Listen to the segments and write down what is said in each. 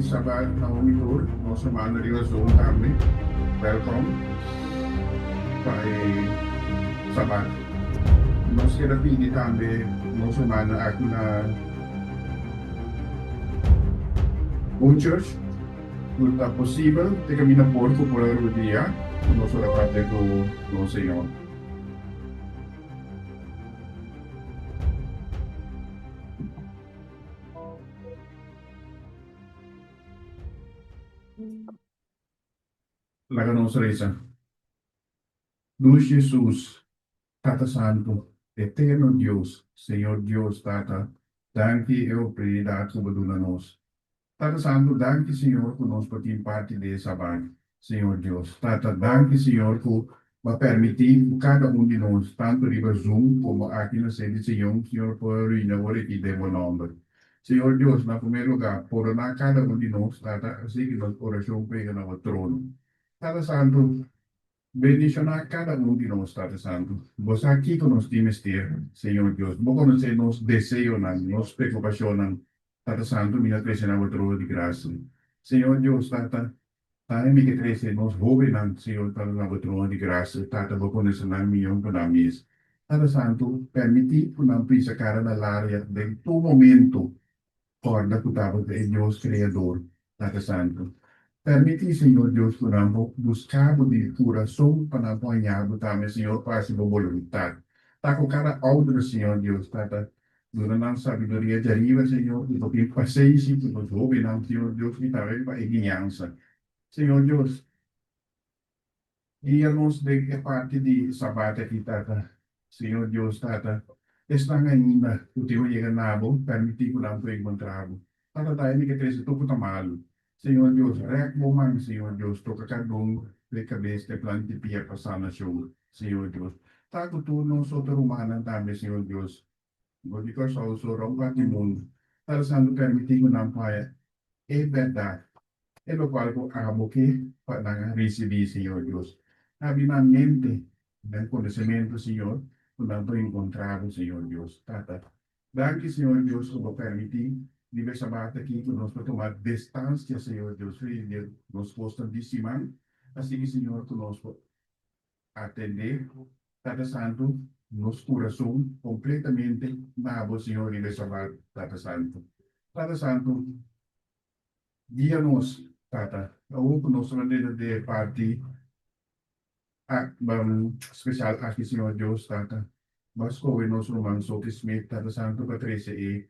Sabat na un i tur. Nos rumannan riba Zoom tambe. Welkom pa e Sabat. Nos kier a pidi tambe nos rumannan aki na Home Church ku ta posibel te kaminda por ku por a rudia ku nos ora papia ku nos Señor. Laga nos resa. Nos Jesus, Tata Santu, Eterno Dios, Señor Dios Tata, danki e oportunidad cu bo duna nos. Tata Santu, danki Señor cu nos por tin parti di e Sabat, Señor Dios. Tata, danki Señor cu bo a permiti cu cada un di nos, tanto riba Zoom como aki na sede Señor, Señor por reuni awor aki den bo nomber. Señor Dios, na primer lugar, pordona cada un di nos, Tata, asi cu nos oracion pega na bo trono. Tata Santu, Bendishoná kada un di nos, Tata Santu. Bo sa kiko nos tin mester, Señor Dios. Bo konosé nos deseonan, nos preokupashonnan. Tata Santu, mi ta trese na bo trono di grasia. Señor Dios, Tata, tambe mi ke trese nos hóbennan, Señor, Tata, na bo trono di grasia. Tata, bo konosé nan mihó ku nan mes. Tata Santu, permití ku nan pisa kara na laria den tur momento. Kòrda ku tabata e Dios Kreador, Tata Santu. Permití, Señor Dios, ku nan por buska bo di kurason pa nan por haña bo tambe, Señor, pa hasi bo boluntat. Ta ku kada ouder, Señor Dios, Tata, duna nan sabiduria djariba, Señor, ku por tin pasenshi ku nos hóbennan, Señor Dios, i tambe pa e guiansa. Señor Dios, Guia nos den e parti di Sabat aki, Tata. Señor Dios, Tata, esnan ainda ku tin ku yega na Bo, permití ku nan por enkontrá Bo. Tata, ta mi ke trese tur ku ta malu. Señor Dios, rèk Bo man, Señor Dios, toka kada un di kabes te plan di pia pa sanashon, Señor Dios. Ta ku tur nos otro rumannan tambe, Señor Dios. Bo di Kòrsou so rònt parti mundu. Tata Santu, permití ku nan por haña e bèrdat. E lokual ku abo ke pa nan a risibí, Señor Dios. Habri nan mente, nan konosementu, Señor, ku nan por enkontrá bo, Señor Dios. Tata, danki, Señor Dios, ku bo permití riba e Sabat akí ku nos por tuma distansia, Señor Dios, for di nos kosnan di siman. Asina, Señor, ku nos por atendé, Tata Santu, nos kurason kompletamente na bo, Señor, riba e Sabat, Tata Santu. Tata Santu. Guia nos, Tata. Awor ku nos ta manera di e parti spesial aki, Señor Dios, Tata, bo a skohe nos ruman Sophie Smith, Tata Santu, pa trese e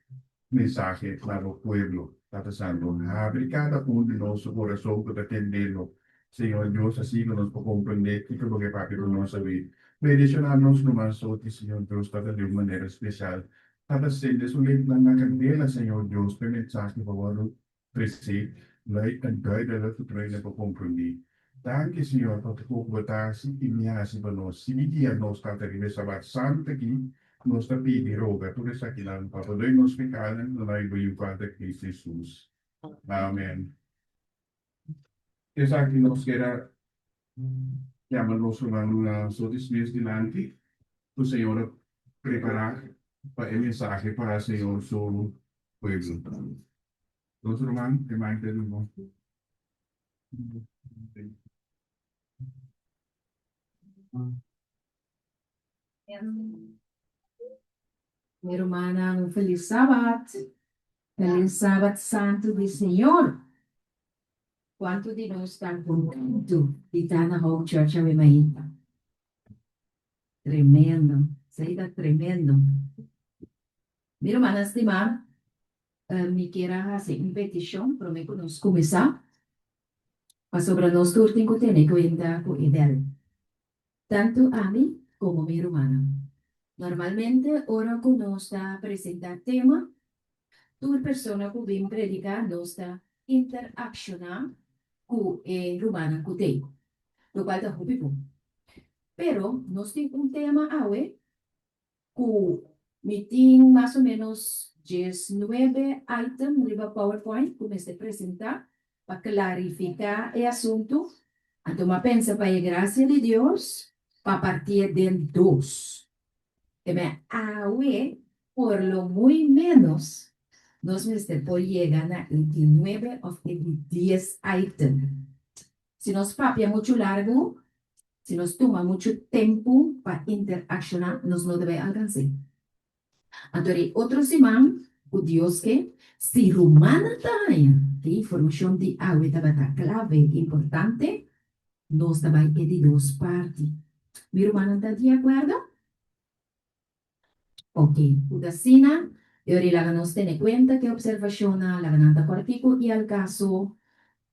mensahe na bo pueblo, Tata Santu. Habri kada un di nos su kurason ku ta tendé-lo, Señor Dios, asina ku nos por komprendé kiko bo ke papia ku nos awe. Bendishoná nos ruman Sophie, Señor Dios, Tata, di un manera spesial. Tata sende su lepnan na kandela, Señor Dios, p'e mensahe pa wòrdu tresé luid en duidelijk ku tur hende por komprondé. Danki, Señor, pa tur ku bo ta hasi i mi hasi pa nos. Sigui guia nos, Tata, riba e Sabat santu aki. Nos ta pidi, roga tur esakinan pa bo doi nos pekanan, na nomber di bo Yu Padre Cristo Jesus. Amen. Esaki nos kier a yama nos ruman Sotis mes dilanti ku Señor a prepará pa e mensahe pa Señor su pueblo. Nos ruman, e mic ta di bo. Mi rumannan, un felis Sabat! Felis Sabat Santu di Señor! Kuantu di nos ta kontentu di ta na Hope Church awe mainta? Tremendo! Esei ta tremendo! Mi rumannan stimá, mi kier a hasi un petishon promé ku nos kuminsá, pasobra nos tur tin ku tene kuenta ku e bèl. Tantu ami komo mi rumannan. Normalmente ora ku nos ta presentá tema, tur persona ku bin prediká nos ta interakshoná ku e rumannan ku t'ei, lokual ta hopi bon. Pero nos tin un tema awe ku mi tin mas o ménos diesnuebe item riba PowerPoint ku mester presentá pa klarifiká e asuntu. Anto mi a pensa pa e grasia di Dios pa partié den dos. Te me awe por lo muy ménos. Nos mester por yega na e di nuebe òf e di dies item. Si nos papia muchu largu, si nos tuma muchu tempu pa interakshoná, nos no ta bai alkans'é. Anto e otro siman, ku Dios ke, si rumannan ta haña e informashon di awe tabata klave i importante, nos ta bai e di dos parti. Mi rumannan ta di akuerdo? Ok, ku ta asina, e ora ei laga nos tene kuenta ku e opservashonnan, laga nan ta kòrtiku i al kaso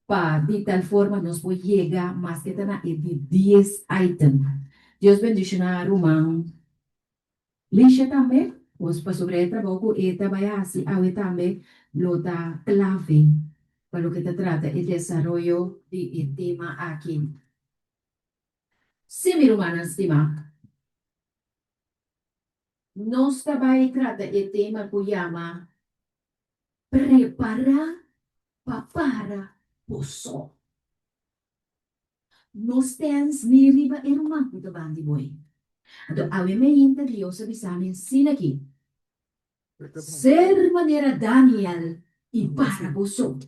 pa di tal forma nos por yega maske ta na e di dies item. Dios bendishoná ruman Lisha tambe, pues pasobra e trabou ku e ta bai hasi awe tambe lo ta klave pa loke ta trata e desaroyo di e tema aki. Sí, mi rumannan stimá, nos ta bai trata e tema ku yama Prepará pa para bo so. No stens ni riba e ruman ku ta bandi bo ei. Anto awe meinta Dios a bisa mi asina aki, Ser manera Daniel i para bo so.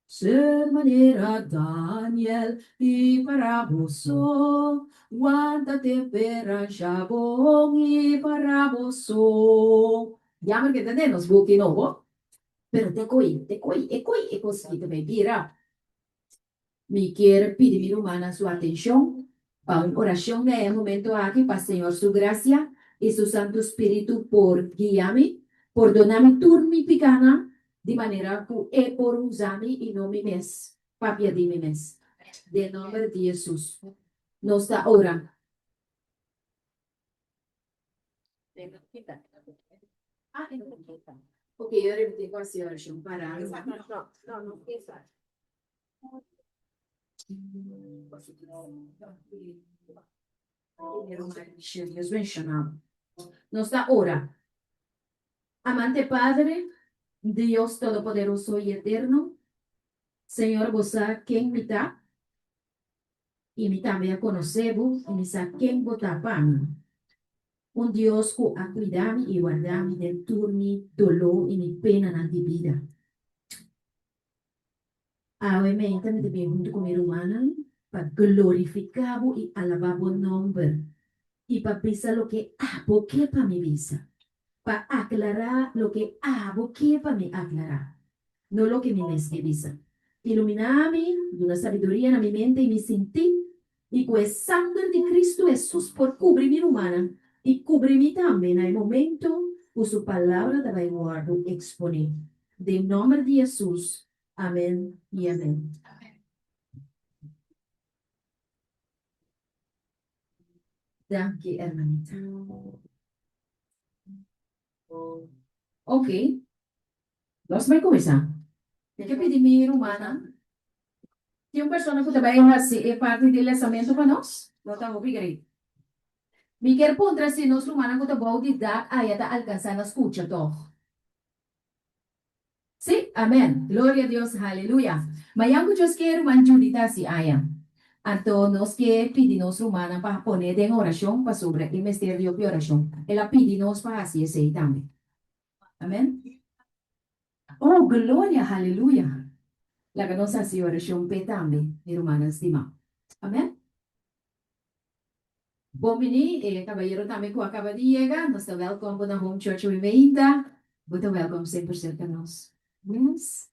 Ser manera Daniel i para bo so. Wanta temperansha bon i para bo so. Jammer ke ta den nos buki nobo, pero te koi, te koi, e koi e kos aki ta bai bira. Mi kier pidi mi rumannan su atencion pa un oracion na e momento aki pa Señor su gracia y su Santo Spiritu por guia mi, pordona mi tur mi picanan di manera cu E por usa mi y no mi mes papia di mi mes. Den nomber di Jesus nos ta ora. Ok, yo repeti cu haci oracion para. Nos ta ora. Amante Padre, Dios Todopoderoso y Eterno, Señor bo sa ken mi ta y mi tambe a conoce bo y mi sa ken bo ta pa mi. Un Dios cu a cuida mi y warda mi den tur mi dolor y mi penanan di bida. Awe meinta mi ta bin huntu ku mi rumannan pa glorifiká bo i alabá bo nòmber i pa bisa loke abo ke pa mi bisa, pa aklará loke abo ke pa mi aklará, no loke mi mes ke bisa. Iluminá mi, duna sabiduria na mi mente i mi sintí, i ku e sanger di Kristu Hesus por kubri mi rumannan i kubri mi tambe na e momento ku su palabra ta bai wòrdu eksponé. Den nòmber di Hesus, Amen i amen. Danki hermanita. Ok, nos bai kuminsá. Mi ke pidi mi rumannan, tin un persona ku ta bai hasi e parti di lesamentu pa nos? Lo ta hopi great. Mi kier puntra si nos rumannan ku ta bou di dak aya ta alkansá na skucha tòg. Sí, amen. Gloria Dios, haleluya. Mañan ku Dios ke ruman Judy ta hasi aña. Anto nos ke pidi nos rumannan pa pone den orashon pasobra e mester di hopi orashon. El a pidi nos pa hasi esei tambe. Amen. Oh, gloria, haleluya. Laga nos hasi orashon p'e tambe, mi rumannan stimá. Amen. Bon bini e cabayero tambe cu a caba di yega. Nos ta welkom bo na Home Church awe meinta. Bo ta welkom semper cerca nos. Yes.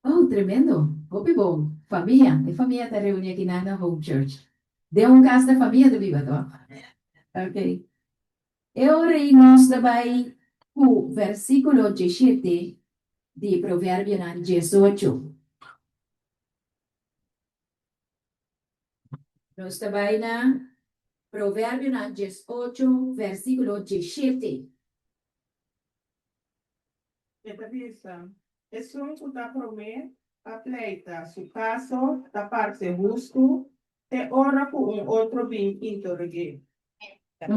Oh, tremendo. Hopi bon. Famia. E famia ta reuni aki nan na Home Church. Den un cas ta famia ta biba, toch? Ok. E ora ei nos ta bai cu versiculo diesshete di Proverbionan diesocho. Nos ta bai na Proverbionan 18, versíkulo 17. E ta bisa, Esun ku ta promé pa pleita su kaso ta parse hustu te ora ku un otro bin interog'é. Na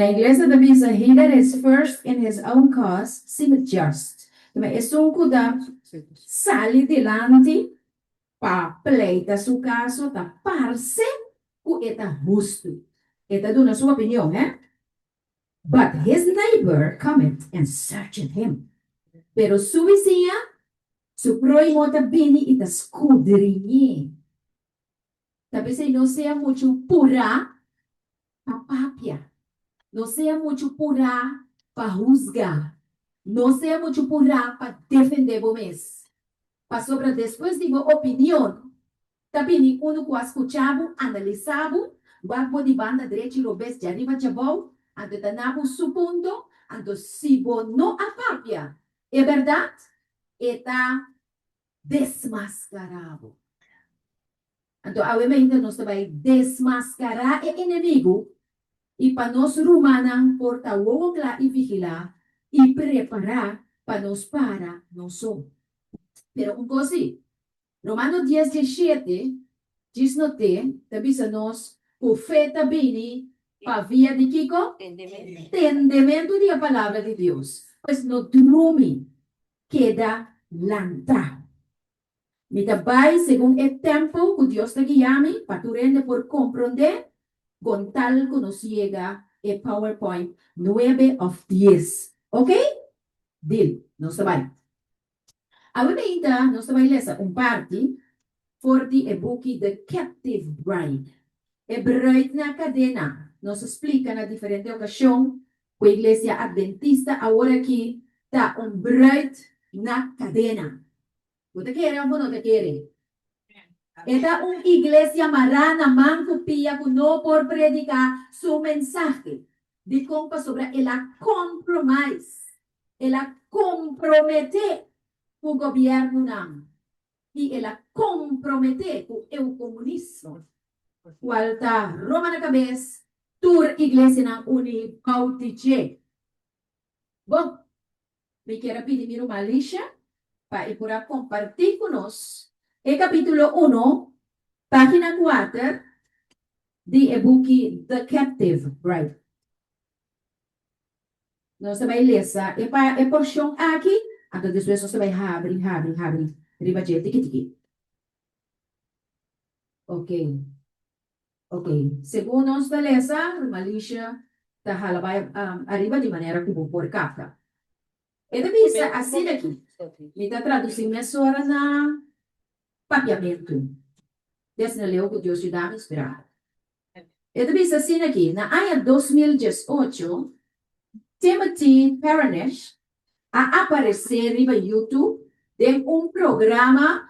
ingles e ta bisa, He that is first in his own cause seemeth just. Tuma esun ku ta sali dilanti pa pleita su kaso ta parse ku e ta hustu. E ta duna su opinion, hè? But his neighbor cometh and searcheth him. Pero su bisiña, su próhimo ta bini i ta skudriñ'é. Ta p'esei no sea muchu purá pa papia. No sea muchu purá pa husga. No sea muchu purá pa defendé bo mes. Pasobra despues di bo opinion, ta bini unu ku a skucha bo, analisá bo, wak bo di banda drechi robes djariba djabou, anto e ta na bo su punto, anto si bo no a papia e bèrdat, e ta desmaskará bo. Anto awe mainta nos ta bai desmaskará e enemigu i pa nos rumannan por ta wowo kla i vigilá i prepará pa nos para nos so. Pero un kos sí, Romano dies diesshete djis not'é ta bisa nos ku fe ta bini pa via di kiko? Tendementu di e Palabra di Dios. Pues no drumi, keda lantá. Mi ta bai segun e tempo ku Dios ta guia mi pa tur hende por komprondé kon tal ku nos yega e PowerPoint nuebe òf dies. Oke? Deal. Nos ta bai. Awe meinta nos ta bai lesa un parti for di e buki The Captive Bride, E Bruid na Kadena. Nos a splika na diferente okashon ku e Iglesia Adventista aworakí ta un bruid na kadena. Bo ta kere of bo no ta kere? E ta un iglesia mará na man ku pia ku no por prediká su mensahe. Dikon? Pasobra el a compromise, el a komprometé ku gobièrnunan i el a komprometé ku eu komunismo, kual ta Roma na kabes, tur iglesianan uní bou di dje. Bon, mi kier a pidi mi ruman Alicia pa e por a kompartí ku nos e kapítulo uno, página kuater di e buki The Captive Bride. Nos ta bai lesa e pa e porshon aki, anto despues nos ta bai habri, habri, habri riba dje tiki tiki. Oke. Ok, segun nos ta lesa, ruman Alicia ta hala bai ariba di manera ku bo por kapta. E ta bisa asina aki, Mi ta tradusí mesora na papiamentu. Desna leu ku Dios yuda mi spera. E ta bisa asina aki, Na aña 2018, Timothy Paranish a aparesé riba YouTube den un programa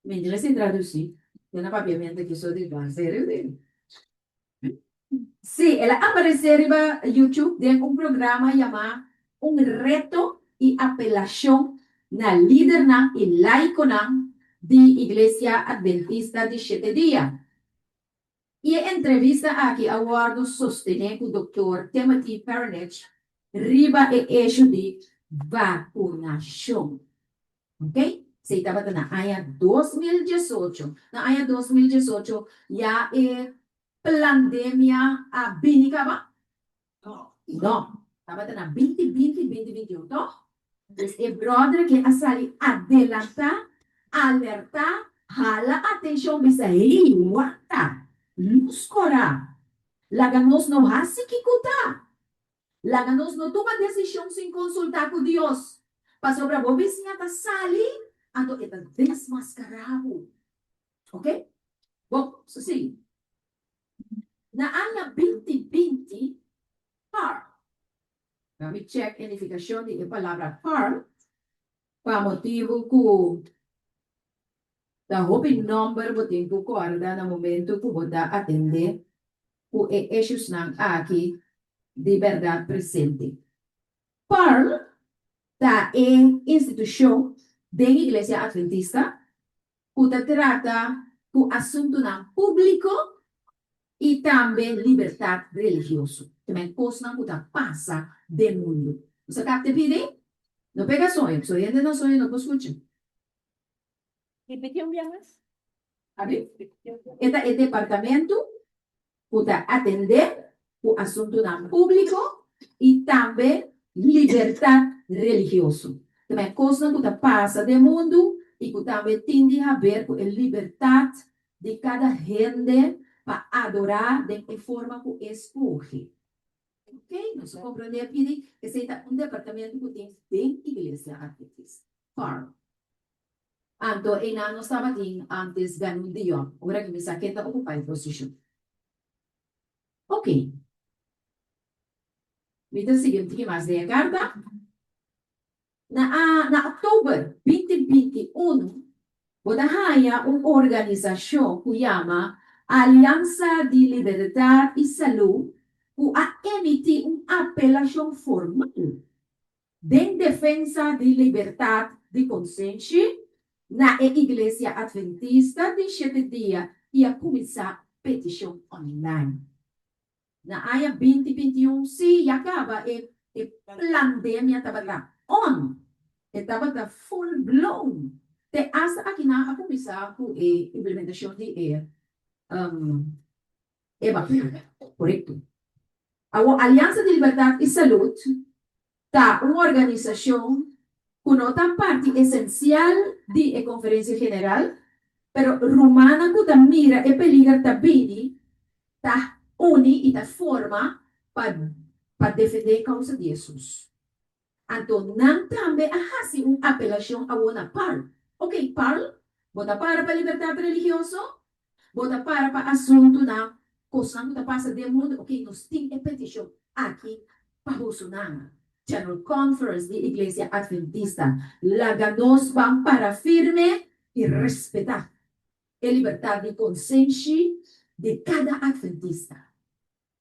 Mi no sin traduci. Yo na papiamento aki so di bo. Serio di? Sí, el a aparece riba YouTube den un programa yamá Un Reto i Apelashon na Lidernan i Laikonan di Iglesia Adventista di Shete Dia. I e entrevista aki a wòrdu sostené ku Doktor Timothy Perenich riba e eshu di vakunashon. Ok? Esei tabata na aña 2018. Na aña 2018 ya e plandemia a bini kaba? No. Tabata na binti binti, binti binti un, tòg? Pues e bròder ke a sali adelantá, alertá, hala atenshon, bisa, Hey, wanta! Lus kòrá! Laga nos no hasi kiko ta! Laga nos no tuma desishon sin konsultá ku Dios, pasobra bo bisiña ta sali, anto e ta desmaskará bo. Oke? Bon, so sigui. Na aña binti binti, par. Laat mi check e nifikashon di e palabra par, pa motibu ku ta hopi nòmber bo tin ku kòrda na momentu ku bo ta atendé ku e eshusnan aki di bèrdat presente. Parl ta e institushon den Iglesia Adventista ku ta trata ku asuntunan públiko i tambe libertat religioso. Ta men kosnan ku ta pasa den mundu. Bo sa kap te pidi? No pega soño, pasobra hende na soño no por skucha. Ripití un bia mas. Abi? E ta e departamentu ku ta atendé ku asuntunan públiko i tambe libertat religioso. Ta men kosnan ku ta pasa den mundu i ku tambe tin di haber ku e libertat di kada hende pa adorá den e forma ku e skohe. Ok, nos a komprondé a pidi, esei ta un departamento ku tin den Iglesia Adventista. Farm. Anto einan nos tabatin antes Benno de Jong, ora ku mi sa ken ta okupá e posishon. Ok. Mi ta sigui un tiki mas den e karta. Na na òktober 2021, bo ta haña un organisashon ku yama Aliansa di Libertat i Salú ku a emití un apelashon formal den defensa di libertat di konsenshi na e Iglesia Adventista di Shete Dia i a kuminsá petishon online. Na aña 2021 sí ya kaba e e plandemia tabata on, e tabata full blown. Te asta aki nan a kuminsá ku e implementashon di e e bakuna. Korekto. Awor Aliansa di Libertat i Salud ta un organisashon ku no ta parti esensial di e Konferensia General, pero rumannan ku ta mira e peliger ta bini ta uni i ta forma pa pa defendé e kousa di Hesus. Anto nan tambe a hasi un apelashon awor na Parl. Oké, Parl, bo ta para pa libertat religioso? Bo ta para pa asuntunan, kosnan ku ta pasa den mundu? Oké, nos tin e petishon aki pa bosonan. General Conference di Iglesia Adventista, laga nos ban para firme i respetá e libertat di konsenshi di kada adventista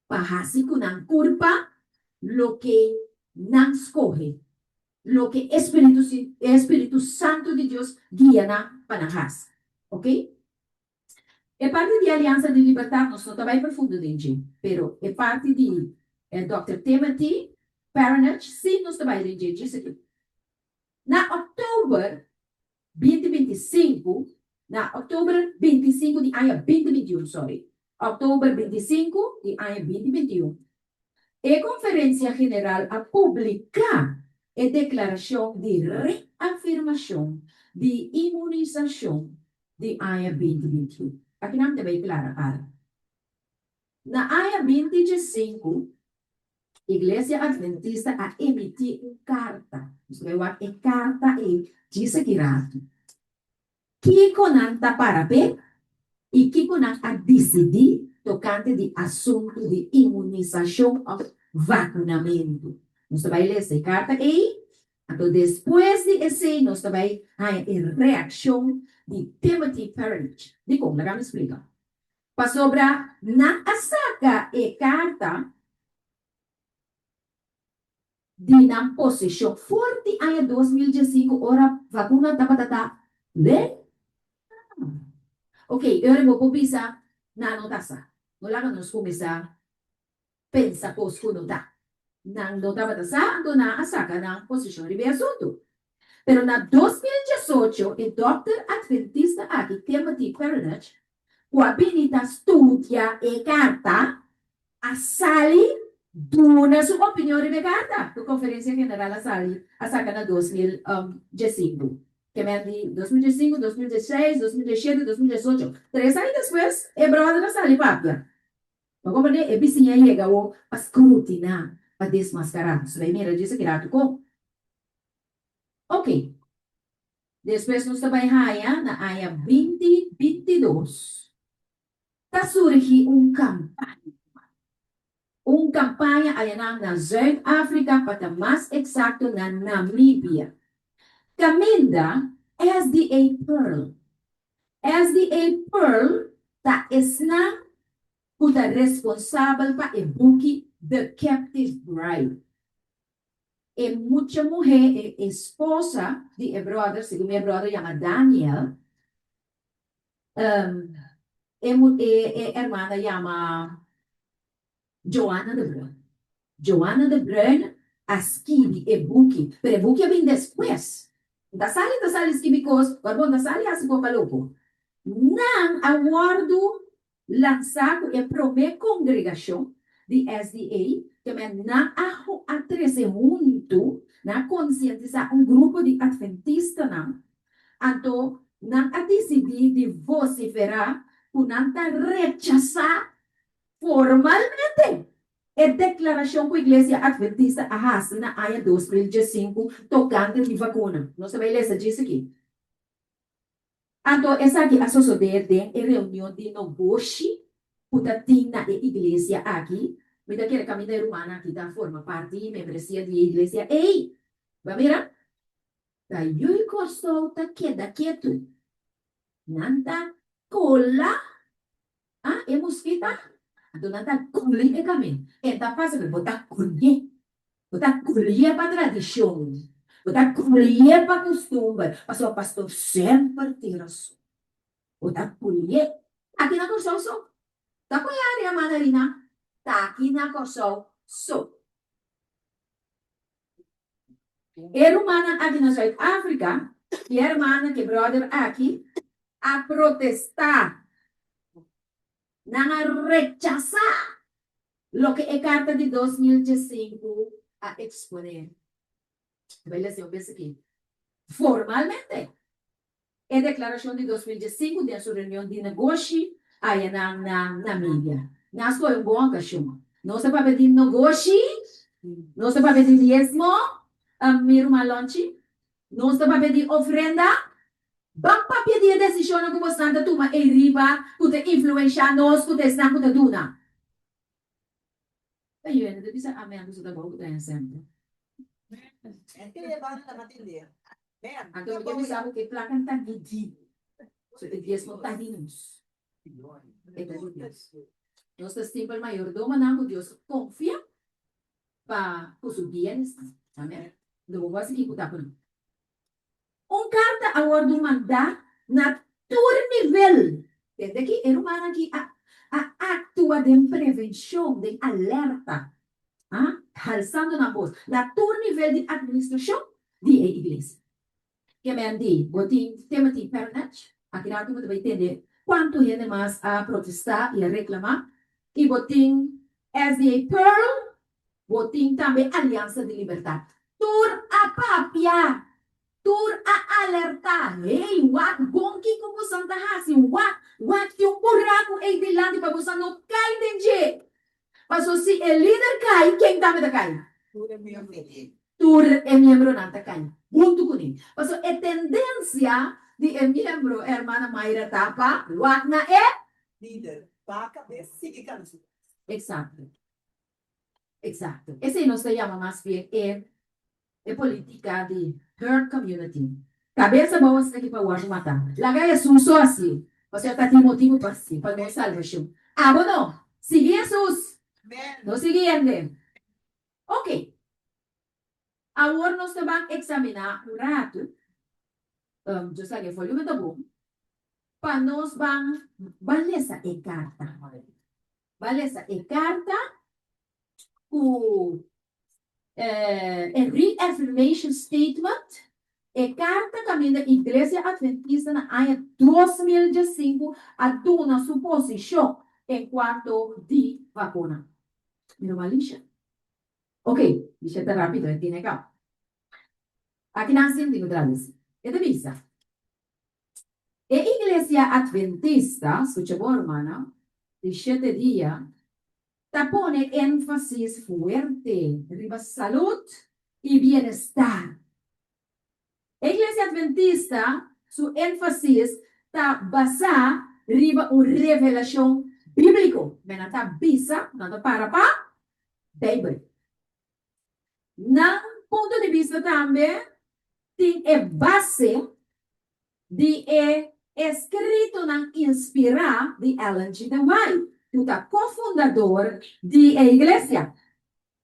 pa hasi ku nan kurpa loke nan skohe, loke e spiritu e spiritu santu di Dios guia nan pa nan hasi. Oke? E parti di Aliansa di Libertat nos no ta bai profundo den dje, pero e parti di Dòkter Timothy Paranach sí nos ta bai den dje djis aki. Na òktober 2025, na òktober 25 di aña 2021, sorry, òktober 25 di aña 2021, e Konferensia General a publiká e Deklarashon di Reafirmashon di Imunisashon di aña 2021. Aki nan ta bai klara ara. Na aña 2015, Iglesia Adventista a emití un karta. Nos ta bai wak e karta ei djis aki ratu. Kiko nan ta para p'e i kiko nan a disidí tokante di asuntu di imunisashon òf vakunamentu? Nos ta bai lesa e karta ei, anto despues di esei nos ta bai haña e reakshon di Timothy Perenich. Dikon? Laga mi splika. Pasobra nan a saka e karta di nan poseshon for di aña 2015 ora vakuna tabata ta lei. Ok, e ora bo por bisa nan no ta sa. No laga nos kuminsá pensa kos ku no ta. Nan no tabata sa, anto nan a saka nan posishon riba e asuntu. Pero na 2018 e dòkter adventista aki, Timothy Perenich, ku a bini ta studia e karta, a sali duna su opinion riba e karta ku Konferensia General a sali a saka na 2015. Ke men di 2015, 2016, 2017, 2018, tres aña despues e bròder a sali papia. Bo komprendé? E bisiña a yega awor pa skrutiná, pa desmaskará. Nos ta bai mira dje esaki ratu kon. Ok. Despues nos ta bai haña na aña 2022 ta surgi un kampaña. Un kampaña ayanan na Zuid Afrika, pa ta mas eksakto na Namibia. Kaminda SDA Pearl. SDA Pearl ta esnan ku ta responsabel pa e buki The Captive Bride. E mucha muhé, e esposa di e bròder, segun mi e bròder yama Daniel, e e hermana yama Joanna de Bruin. Joanna de Bruin a skibi e buki, pero e buki a bin despues. N ta sali, n ta sali skibi kos, ora bo n ta sali hasi boka loko. Nan a wòrdu lansá ku e promé kongregashon di SDA, ke men nan a a trese huntu, nan a konsientisá un grupo di atventistanan, anto nan a disidí di vosiferá ku nan ta rechasá formalmente. E deklarashon ku Iglesia Adventista a hasi na aña 2015 tokante di vakuna. Nos ta bai lesa djis aki. Anto esaki a sosodé den e reunion di nogoshi ku ta tin na e iglesia aki. Mi ta kere kaminda e rumannan aki ta forma parti membresia di e iglesia ei. Bo a mira? Ta yui Kòrsou ta keda ketu. Nan ta kola a e muskita, anto nan ta guli e kamin. E ta pasa pero bo ta kulié. Bo ta kulié pa tradishon. Bo ta kulié pa kustumber. Pasobra pastor semper tin rason. Bo ta kulié. Aki na Kòrsou so. Ta ku e área Manarina? Ta aki na Kòrsou so. E rumannan aki na Zuid Afrika, e hermana ku e bròder aki a protestá. Nan a rechasá loke e karta di 2015 a eksponé. Bai lesa un bes aki. Formalmente, e deklarashon di 2015 den su reunion di negoshi ayanan na Namibia. Nan a skohe un bon okashon. Nos ta papia di negoshi, nos ta papia di diesmo, mi ruman Lonchi, nos ta papia di ofrenda. Ban papia di e desishonnan ku bosnan ta tuma ei riba ku ta influenshá nos ku ta esnan ku ta duna. Ta yuende ta bisa amen ku su ta bou ku ta hen semper. Anto mi ke bisa bo ku e plakan ta di di bo. So e diesmo ta di nos. E ta di Dios. Nos ta simpel mayordomonan ku Dios konfia pa ku su bienesnan. Amen. Lo bo por hasi kiko ta ku nan. Un karta a wòrdu mandá na tur nivel. Tende ki e rumannan ki a a aktua den prevenshon, den alerta, a halsando nan bos na tur nivel di atministrashon di e iglesia. Ke men di, bo tin Timothy Pernach, aki ratu bo ta bai tende kuantu hende mas a protestá i a reklamá, i bo tin SDA Pearl, Bo tin tambe Aliansa di Libertat. Tur a papia! Tur a alertá! Hey, wak bon kiko bosan ta hasi! Wak! Wak tin un buraku ei dilanti pa bosan no kai den dje! Paso si e lider kai, ken tambe ta kai? Tur e miembronan ta kai huntu kuné. Paso e tendensia di e miembro, hermana Mayra, ta pa wak na e Lider. Baka bes sigui kana su bes. Eksakto. Exacto. Esei nos ta yama mas bien e e politica di herd community. Cabes abou asina ki pa wòrdu mata. Laga Hesus so hasié, pasobra ta tin motibu pa hasié, pa nos salbashon. Abo no! Sigui Hesus! No sigui hende. Ok. Awor nos ta ban examiná un ratu, yo sa ke volumen ta bon, pa nos ban ban lesa e karta. Ba lesa e karta ku e Reaffirmation Statement, e karta kaminda Iglesia Adventista na aña 2015 a duna su posishon enkuanto di vakuna. Mi ruman Lisha. Ok, Lisha ta rápido, e tine kaba. Aki nan sinti ku tradusi. E ta bisa. E Iglesia Adventista, skucha bon rumannan, di shete dia ta pone énfasis fuerte riba salud i bienestar. E Iglesia Adventista su énfasis ta basá riba un revelashon bíbliko. Men nan ta bisa, nan ta para pa Beibel. Nan punto di bista tambe tin e base di e eskritonan inspirá di Ellen G. De White, ku ta kofundador di e iglesia.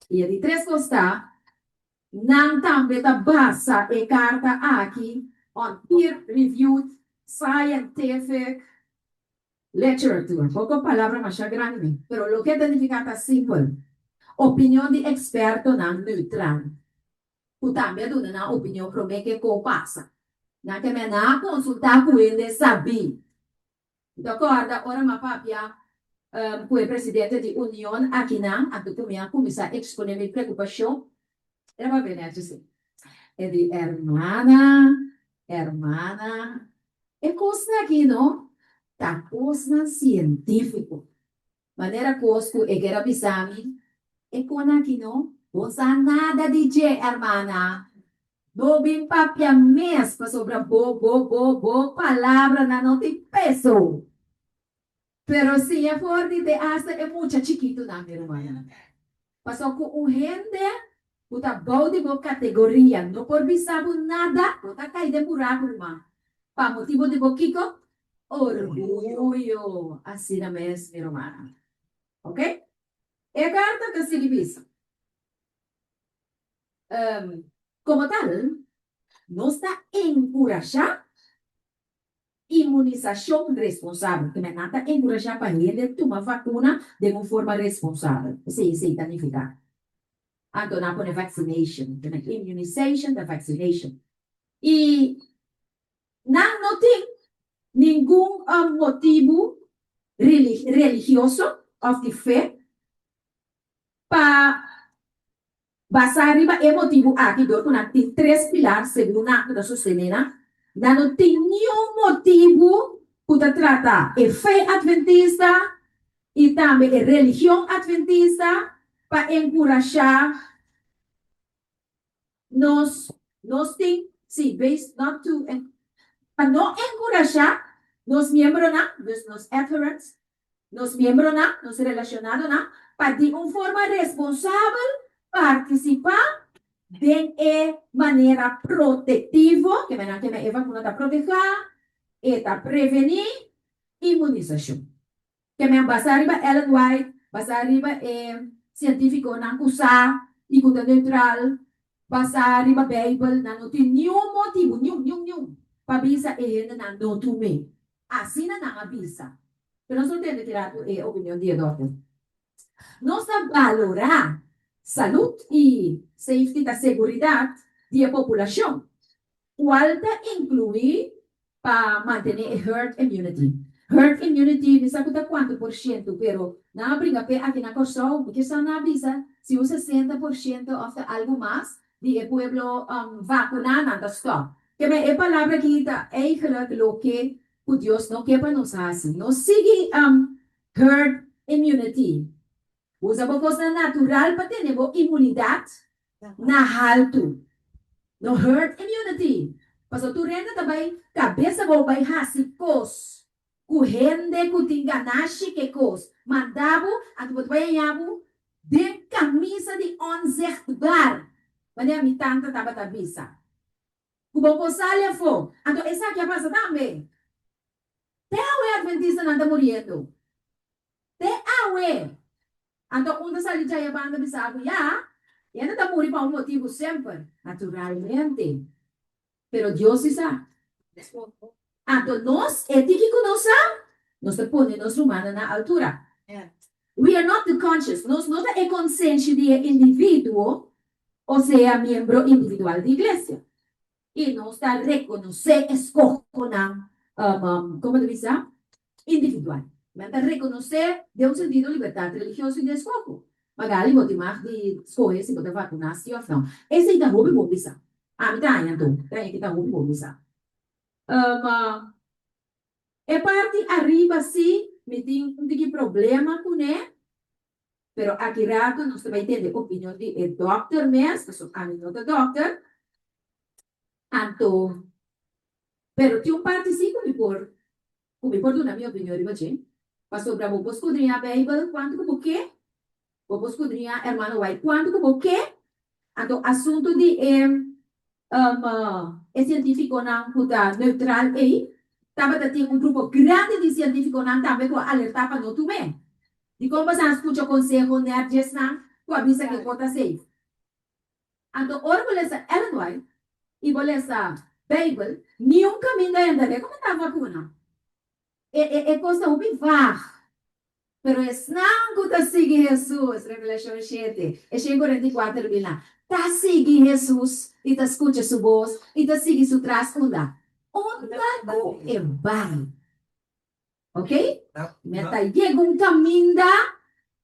I e di tres kos ta, nan tambe ta basa e karta aki on peer-reviewed scientific Literature, poko palabra masha grandi mi, pero loke ta nifiká ta simpel, opinion di ekspertonan neutral, ku tambe a duna nan opinion promé ke ko pasa. Nan ke men a konsultá ku hende sabí. Mi ta kòrda ora mi a papia ku e presidente di union akinan, anto ku mi a kuminsá eksponé mi preokupashon, el a papia nèchi así, e di, Hermana, hermana, E kosnan aki no ta kosnan sientífiko. Manera kos ku e ker a bisa mi. E kon aki no, bo sa nada di dje, hermana. No bin papia mes pasobra bo bo bo bo palabranan no tin peso. Pero siña for di te asta e mucha chikitunan, mi rumannan. Pasobra ku un hende ku ta bou di bo kategoria no por bisa bo nada, bo ta kai den buraku, ruman. Pa motibu di bo kiko? Orguyo. Asina mes, mi rumannan. Oke? E karta ta sigui bisa, Komo tal, nos ta enkurashá Inmunisashon responsabel. Te men nan ta enkurashá pa hende tuma vakuna den un forma responsabel. Esei esei ta nifiká. Anto nan a pone vaccination. Te men immunization ta vaccination. I nan no tin ningun motibu religioso òf di fe pa Basá riba e motibu aki, dor ku nan tin tres pilar segun nan ku ta sostené nan, nan no tin niun motibu ku ta trata e fe adventista i tambe e religion adventista pa enkurashá nos, nos tin, sí, based not to, pa no enkurashá nos miembronan, dus nos adherents, Nos miembronan, nos relacionadonan, pa di un forma responsabel participa den e manera protectivo, ke men ke e vacuna ta proteha, e ta preveni inmunisacion. Ke men basa riba Ellen White, basa riba e cientificonan cu sa y cu ta neutral, basa riba Bijbel, nan no tin niun motibo, niun, niun, niun, pa bisa e hendenan no tume. Asina nan a bisa. Pero nos no tende ki rato e opinion di e dòkter. Nos ta balorá salud i safety ta seguridat di e populashon, kual ta inkluí pa mantené e herd immunity. Herd immunity mi sa ku ta kuantu por shento, pero nan a bringa p'e aki na Kòrsou, mi ke sa nan a bisa si un 60% òf ta algu mas di e pueblo vakuná nan ta stòp. Keme e palabra aki ta eigenlijk loke ku Dios no ke pa nos hasi. No sigui herd immunity. Usa bo kosnan natural pa tene bo imunidat na haltu. No herd immunity. Pasobra tur hende ta bai kabes abou bai hasi kos ku hende ku tin ganashi ke kos manda bo, anto bo ta bai haña bo den kamisa di onzichtbaar, manera mi tanta tabata bisa. Ku bo por sali afó. Anto esaki a pasa tambe. Te awe adventistanan ta muriendo. Te awe. Anto un ta sali djaya banda bisa bo, ya, hende ta muri pa un motibu semper. Naturalmente. Pero Dios si sa. Anto nos, e tiki ku nos sa, nos ta pone nos rumannan na altura. We are not the conscious, nos no ta e konsenshi di e individuo, osea miembro individual di iglesia. I nos ta rekonosé e skohonan, komo ta bisa, individual. Men ta rekonosé den un sentido libertat religioso i di eskoho. Magali bo tin mag di skohe si bo ta vakuná si òf no. Esei ta hopi bon bisa. Ami ta haña anto, ta haña ki ta hopi bon bisa. E parti ariba si mi tin un tiki problema kuné, pero aki rato nos ta bai tende opinion di e dòkter mes, pasobra ami no ta dòkter. Anto, pero tin un parti si ku mi por ku mi por duna mi opinion riba dje, pasobra bo por skudriñá Beibel kuantu ku bo ke, bo por skudriñá Hermano White kuantu ku bo ke, anto asuntu di e e sientífikonan ku ta neutral ei, tabata tin un grupo grandi di sientífikonan tambe ku a alertá pa no tum'é. Dikon boso a skucha konseho nèt djesnan ku a bisa ku e por ta safe? Anto ora bo lesa Ellen White i bo lesa Beibel, niun kaminda e ta rekomendá vakuna. E e e kos ta hopi vaag. Pero esnan ku ta sigui Hesus, Revelashon 7, e 144 mil nan, ta sigui Hesus i ta skucha su bos i ta sigui su tras unda? Unda ku e bai. Ok? Mi a ta yega un kaminda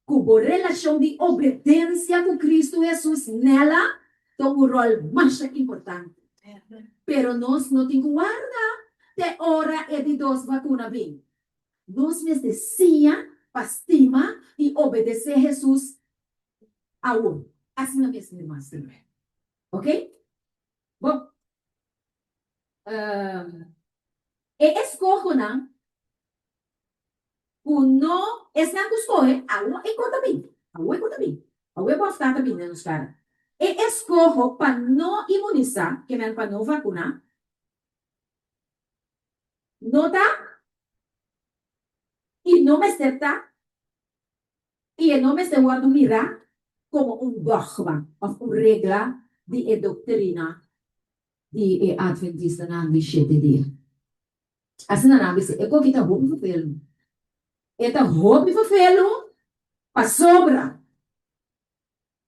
ku bo relashon di obedensia ku Kristu Hesus nela ta un ròl masha importante. Pero nos no tin ku warda te ora e di dos vakuna bin. Nos mester siña pa stima i obedesé Hesus. Awor, asina mes mi ruman stima. Ok? Bon. E eskohonan ku no, esnan ku skohe, awor e kon ta bin, awor e kon ta bin, awor e bòftá ta bin den nos kara. E eskoho pa no imunisá, ke men pa no vakuná, no ta i no mester ta i e no mester wòrdu mirá komo un dògma òf un regla di e doktrina di e Atventistanan di Shete Dia. Asina nan a bisa, e koki ta hopi ferfelu. E ta hopi ferfelu pasobra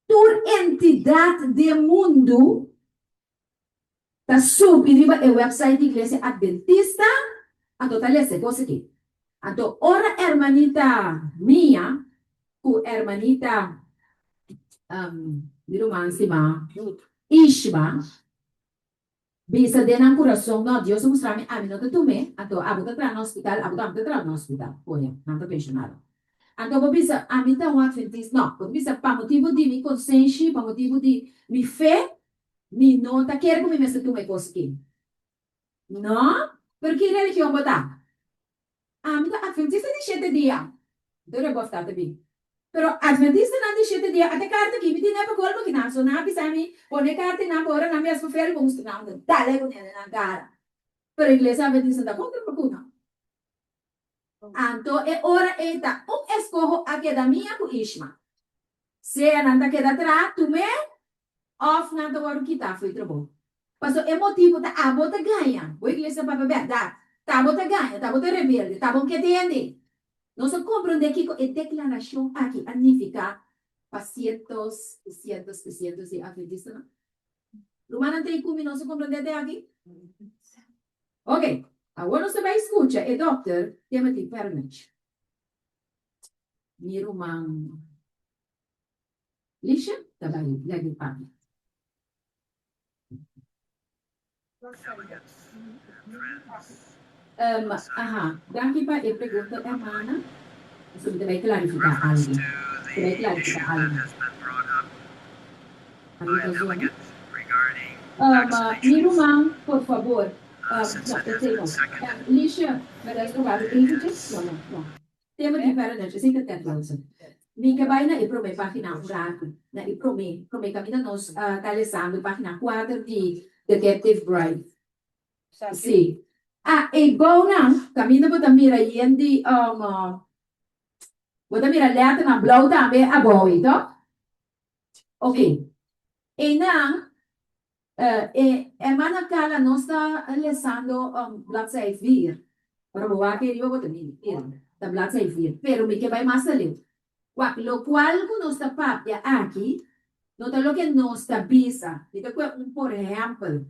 tur entidat den mundu ta subi riba e website di Iglesia Adventista, anto ta lesa e kos aki. Anto ora hermanita Mia ku hermanita mi ruman stima Ishma Bisa den nan kurason, No, Dios a mustra mi, ami no ta tum'é, anto abo ta traha na hospital, abo tambe ta traha na hospital. Koño, nan ta penshonado. Anto bo bisa, Ami ta un adventista. No, bo ta bisa, Pa motibu di mi konsenshi, pa motibu di mi fe, mi no ta kere ku mi mester tuma e kos aki. No, pero ki religion bo ta? Ami ta Adventista di shete dia. Anto Rebof ta ta bin. Pero Adventistanan di shete dia ata e karta aki, mi tin e pa kolmo kinan. So nan a bisa mi, pone e karta einan pa ora nan bias pa feri bo mustra nan unda dale ku nene nan kara. Pero Iglesia Adventista ta kontra bakuna. Anto e ora ei ta un eskoho a keda mia ku Ishma. Sea nan ta keda traha tum'é òf nan ta wòrdu kitá fo'i trabou. Paso e motibu ta abo ta gaña. Bo iglesia papia bèrdat. Ta abo ta gaña, ta abo ta rebelde, ta abo ke tende. Nos a komprondé kiko e deklarashon aki a nifiká pa sientos i sientos i sientos di atventistanan? Rumannan ta ei ku mi nos a komprondé te aki? Oke, awor nos ta bai skucha e dòkter Timothy Pernich. Mi ruman Lisha ta bai lèk di papia. Aha, danki pa e pregunta hermana. Pasobra mi ta bai klarifiká algu. Ta bai klarifiká algu. Ami ta zona. Mi ruman, por fabor. No, esei no. Lisha, mi ta estroba bo eventjes? No, no, no. Tema di Paradise, esei ta Ted Wilson. Mi ke bai na e promé página un ratu, na e promé, promé kaminda nos ta lesando página kuater di The Captive Bride. Sí. Ah, e bounan, kaminda bo ta mira yen di, bo ta mira lèternan blou tambe abou ei, tòg? Oké. Einan, E hermana Carla nos ta lesando bladzij vier. Ora bo wak riba bo ta mira ta bladzij vier. Pero mi ke bai mas aleu. Wak lokual ku nos ta papia aki no ta loke nos ta bisa. Mi ta kue un por ehèmpel.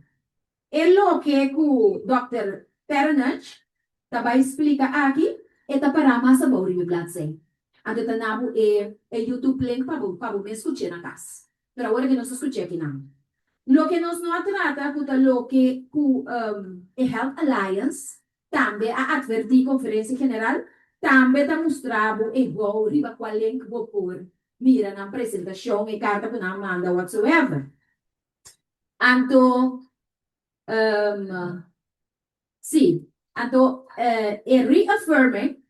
E loke ku dòkter Perenich ta bai splika aki e ta pará mas abou riba e bladzij. Anto ta na bo e YouTube link pa bo pa bo mes skuch'é na kas. Pero awor ke nos ta skuch'é akinan. Loke nos no a trata ku ta loke ku e Health Alliance tambe a atvertí Konferensia General tambe ta mustra bo e gou riba kua link bo por mira nan presentashon, e karta ku nan a manda whatsoever. Anto sí, anto e reaffirming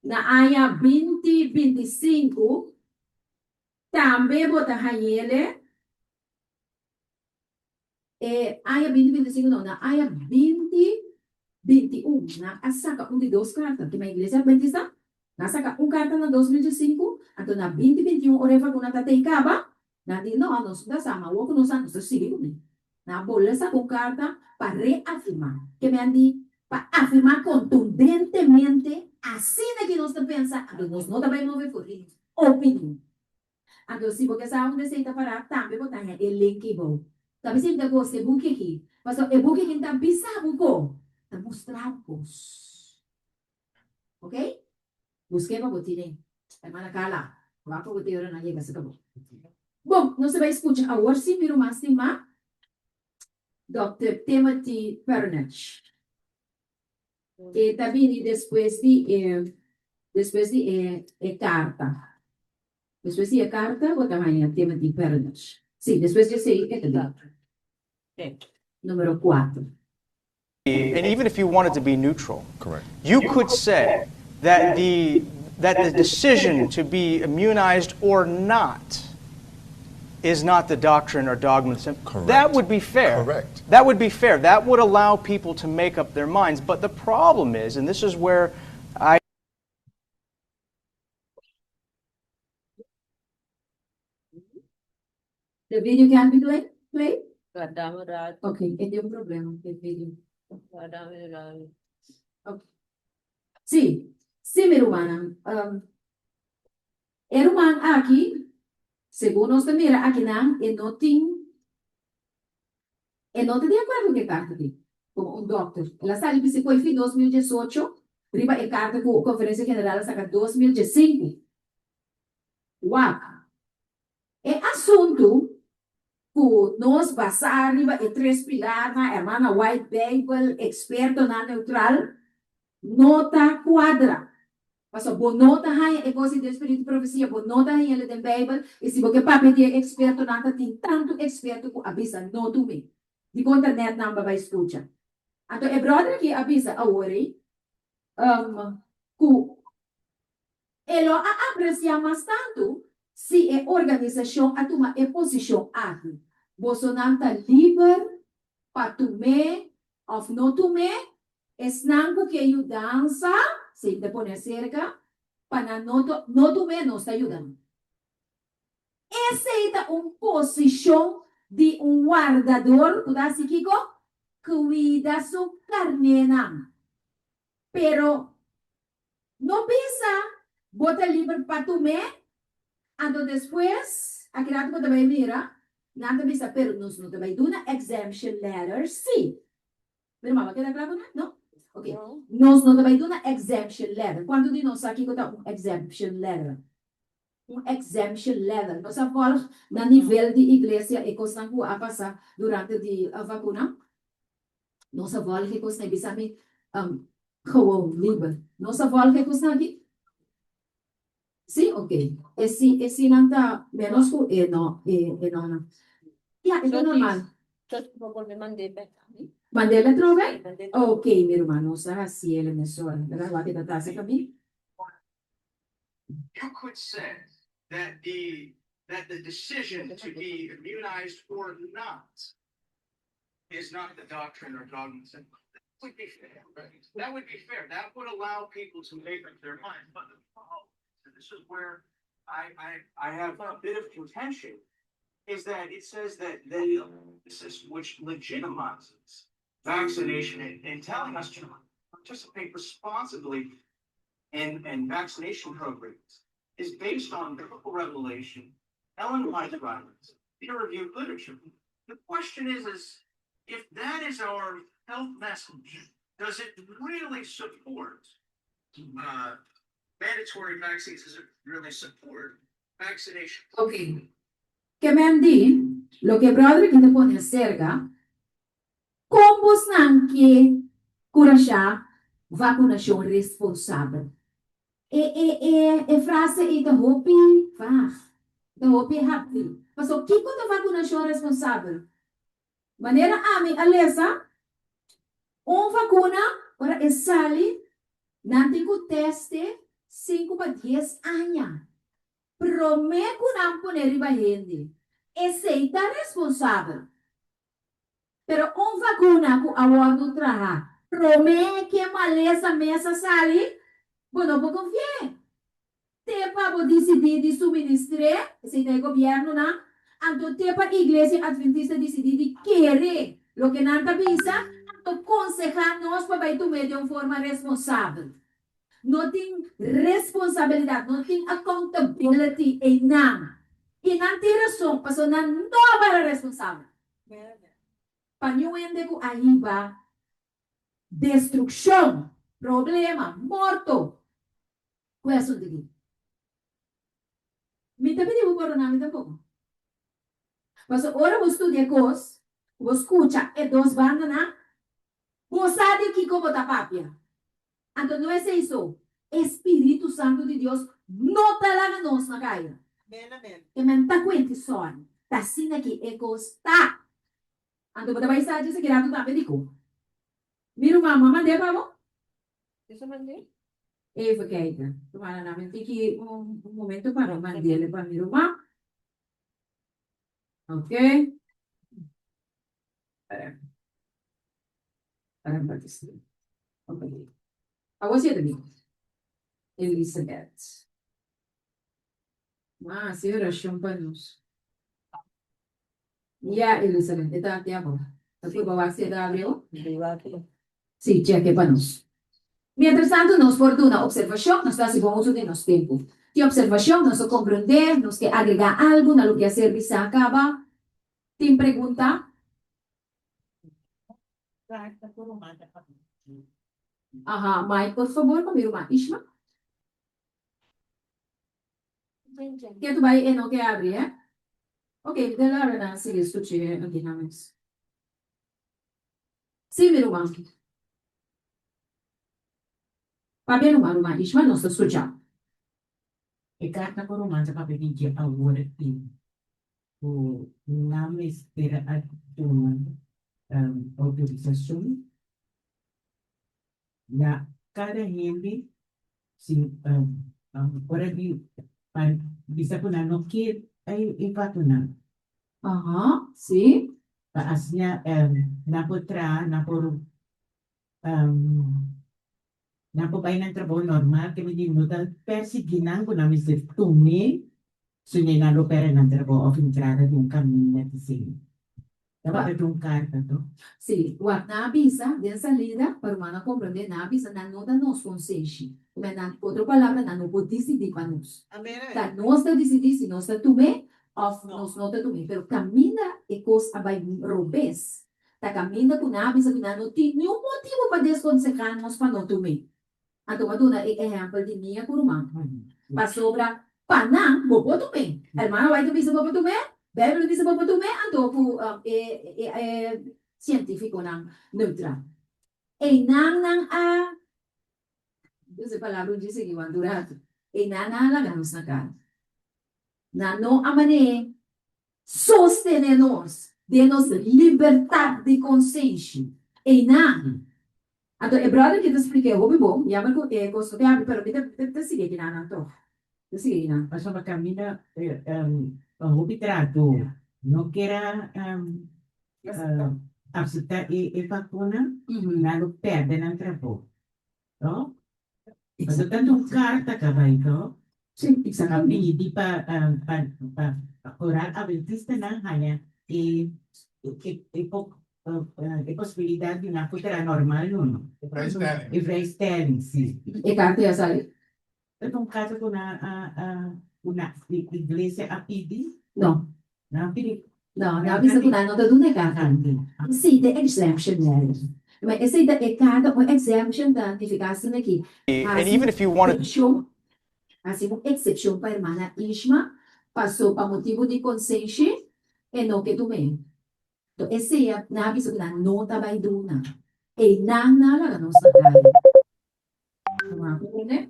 na aña 2025 Tambe bo ta hañ'ele e aña 2025 no, na aña 2021 nan a saka un di dos karta. Kima Iglesia Adventista? Nan a saka un karta na 2015, anto na 2021 ora e vakuna ta tei kaba, nan di no, nos no ta sa, ma awor ku nos sa, nos ta sigui kuné. Nan a bolbe saka un karta pa reafirmá. Ke men di pa afirmá kontundentemente asina ki nos ta pensa, anto nos no ta bai move for di nos opinion. Anto si bo ke sa unda esei ta pará, tambe bo ta haña e link ei bou. Ta bisa mi ta gosta e buki aki, pasobra e buki aki no ta bisa bo ko, ta mustra bo kos. Ok? Busk'é pa bo tine. Hermana Carla, wak pa bo te ora nan yega serka bo. Bon, nos ta bai skucha awor si mi ruman stimá, Dòkter Timothy Pernich. E ta bini despues di e despues di e e karta. Despues di e karta bo ta haña Timothy Perenich. Sí, despues di esei e ta di numero kuater. And even if you wanted to be neutral, Correct. you could say that the decision to be immunized or not is not the doctrine or dogma. Correct. That would be fair. Correct. That would be fair. That would allow people to make up their minds. But the problem is, and this is where I The video can be played? Play? Guardiamo Ok, e tin un problema ku e video. guardiamo Ok. Sí, sí, mi ruman. E ruman aki, segun nos ta mira akinan, e no tin, e no ta di akuerdo ku e karta aki, komo un dòkter. El a sali bisa ku fin 2018, riba e karta ku Konferensia General a saka 2015. Wak. E asuntu ku nos basá riba e tres pilarnan, Hermana White Bijbel, ekspertonan neutral, no ta kuadra. Pasobra bo no ta haña e kos di spiritu profesia, bo no ta haña den Bijbel, i si bo ke papia di ekspertonan, ta tin tantu eksperto ku a bisa no tum'é. Di konta net nan bo bai skucha. Anto e brother aki a bisa awor, ku e lo a apresiá mas tantu si e organisashon a tuma e posishon aki. Bosonan ta liber pa tum'é òf no tum'é, esnan ku ke yudansa, si te pone serka, pa nan no, no tum'é, nos ta yuda. Esei ta un posishon di un wardador, ku ta kiko? Kuida su karnénan. Pero no bisa, bo ta liber pa tum'é, anto despues, aki ratu bo ta bai mira, nan ta bisa, pero nos no ta bai duna exemption letter, sí. Pero mama, keda kla ku nan? No? Ok. Nos no ta bai duna exemption letter. Kuantu di nos sa kiko ta un exemption letter? Un exemption letter. Nos a volg na nivel di iglesia e kosnan ku a pasa durante di vakuna. Nos a volg e kosnan bisa mi gewoon liber. Nos a volg e kosnan aki? Sí, ok. E si, e si nan ta menos ku e no, e no no. Ja, e normal. Mand'é trobe? Ok, mi ruman, nos a hasié mesora. Laga wak e ta tasa kami. You could say that the decision to be immunized or not is not the doctrine or dogma. That would be fair, right? That would be fair. That would allow people to make up their minds. But the problem, and this is where I have a bit of contention, is that it says that the this which legitimizes vaccination and telling us to participate responsibly in vaccination programs is based on biblical revelation, Ellen White writings, peer-reviewed literature. The question is if that is our health message, does it really support mandatory vaccines? Does it really support vaccination? Ok. Ke men di, loke brother aki ta pone serka, kon bosnan ke kurashá vakunashon responsabel? E frase ei ta hopi vaag, ta hopi happy. Paso kiko ta vakunashon responsabel? Manera ami a lesa, un vakuna, ora e sali, nan tin ku test 5 pa 10 aña. Promé ku nan pone riba hende. Esei ta responsabel. Pero un vakuna ku a wòrdu traha, promé ku malesa mes a sali, bo no por konfia. Te pa bo disidí di suministr'é, esei ta e gobièrnunan, anto te pa Iglesia Adventista disidí di kere loke nan ta bisa, anto konsehá nos pa bai tum'é di un forma responsabel. No tin responsabilidat, no tin accountability einan. I nan tin rason, paso nan no a bara responsabel. Pa niun hende ku a hiba destrukshon, problema, morto. Ku e asuntu aki? Mi ta pidi bo pordoná mi tampoko. Paso ora bo studia kos, bo skucha e dos bandanan, bo sa di kiko bo ta papia. Anto no esei so, e Spiritu Santu di Dios no ta laga nos na kaya. Amen, amen. Ke men ta kuenti sòn, ta asina ki e kos ta. Anto bo ta bai sa dje sekiratu tambe dikon. Mi ruman, bo a mand'é pa bo? Eso mand'é? Even kijken. Rumannan, nan mi tiki un momento pa mi mand'é pa mi ruman. Ok. Para. Para Ok. Awor si e ta bin. Elizabeth. Ma hasi orashon pa nos. Ya, Elizabeth, e ta aki awor. Ta purba wak si e ta abri awor? Sí, cheke pa nos. Mientras tanto nos por duna observashon, nos ta hasi bon uso di nos tempu. Tin observashon, nos ta komprendé, nos ke agregá algu na loke a ser bisá kaba. Tin pregunta? Aha, Mike, por fabor, pa mi ruman Ishma. Ke tu bai e no ke abri eh? Ok, mi ta laga nan sigui skuch'é aki nan mes. Sí, mi ruman. Papia numa, ruman Ishma, nos ta skuchá. E karta ku ruman ta papia di dje awor tin ku nan mester a tuma outorisashon Na kada hende si ora di pa bisa ku nan no kier e vakunan. Aha, si. Pa asina nan por traha, nan por nan por bai nan trabou normal ke mi di no ta persiguí nan ku nan mester tum'é sino nan lo pèrdè nan trabou òf entrada di un kaminda di sigui. Tabata di un karta to. Sí, wak nan a bisa den salida, pa rumannan a komprondé, nan a bisa nan no ta nos konsenshi. Kume nan, otro palabra, nan no por disidí pa nos. Ta nos ta disidí si nos ta tum'é òf nos no ta tum'é. Pero kaminda e kos a bai robes, ta kaminda ku nan a bisa ku nan no tin niun motibu pa deskonsehá nos pa no tum'é. Anto bo a duna e ehèmpel di Mia ku ruman. Pasobra pa nan bo por tum'é. Hermana White ta bisa bo por tum'é, Bijbel ta bisa bo por tum'é, anto ku e e sientífikonan neutral. Einan nan a, usa e palabra un dje sigui wak un ratu, einan nan a laga nos na kara. Nan no a man'é sostené nos den nos libertat di konsenshi. Einan Anto e brother ki ta splik'é hopi bon, jammer ku e kos no ta habri, pero mi ta ta sigui akinan tòg. Ta sigui akinan. Pasobra kaminda hopi trahadó no kier a aseptá e vakuna, nan lo pèrdè nan trabou. No? Pasobra tantu un karta ka bai to, a pidi pa pa oral adventistanan haña e e posibilidat di nan por traha normal no. E vrijstelling. E vrijstelling, si. E karta ya sali? Ta un karta ku nan a ku nan iglesia a pidi? No. Nan a pidi. No, nan a bisa ku nan no ta duna e karta. Esei ta e exemption letter. Ma esei ta e karta, un exemption ta nifiká asina ki And even if you wanted. Hasi hasi un eksepshon pa hermana Ishma, paso pa motibu di konsenshi e no ke tum'é. To esei a nan a bisa ku nan no ta bai duna. Einan nan a laga nos na kaya. Bo a komprendé?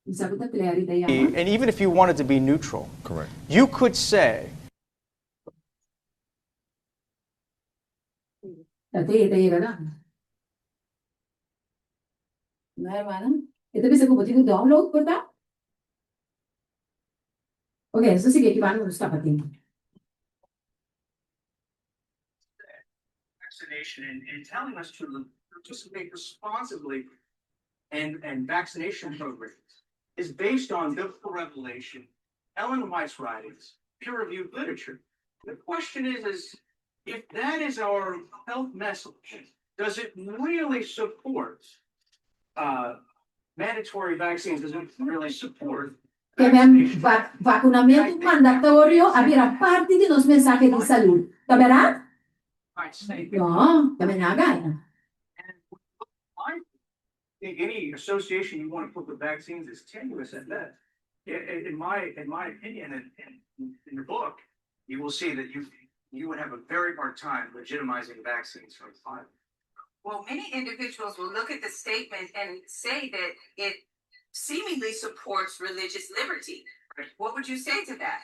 Mi sa ku ta Clary ta yama. And even if you wanted to be neutral. Correct. You could say. Ta te e ta yega dan. No hermana? E ta bisa ku bo tin ku download por ta? Ok, nos ta sigui aki banda ku nos tapa tin. Vaccination and and telling us to participate responsibly and and vaccination programs is based on biblical revelation, Ellen White's writings, peer-reviewed literature. The question is, is if that is our health message, does it really support uh, mandatory vaccines? Does it really support Ke men vakunamentu mandatorio a bira parti di nos mensahe di salú. Ta bèrdat? No, ta men a gana. think any association you want to put with vaccines is tenuous at best. In my in my opinion, and in, in your book, you will see that you you would have a very hard time legitimizing vaccines from Pfizer. Well, many individuals will look at the statement and say that it seemingly supports religious liberty. What would you say to that?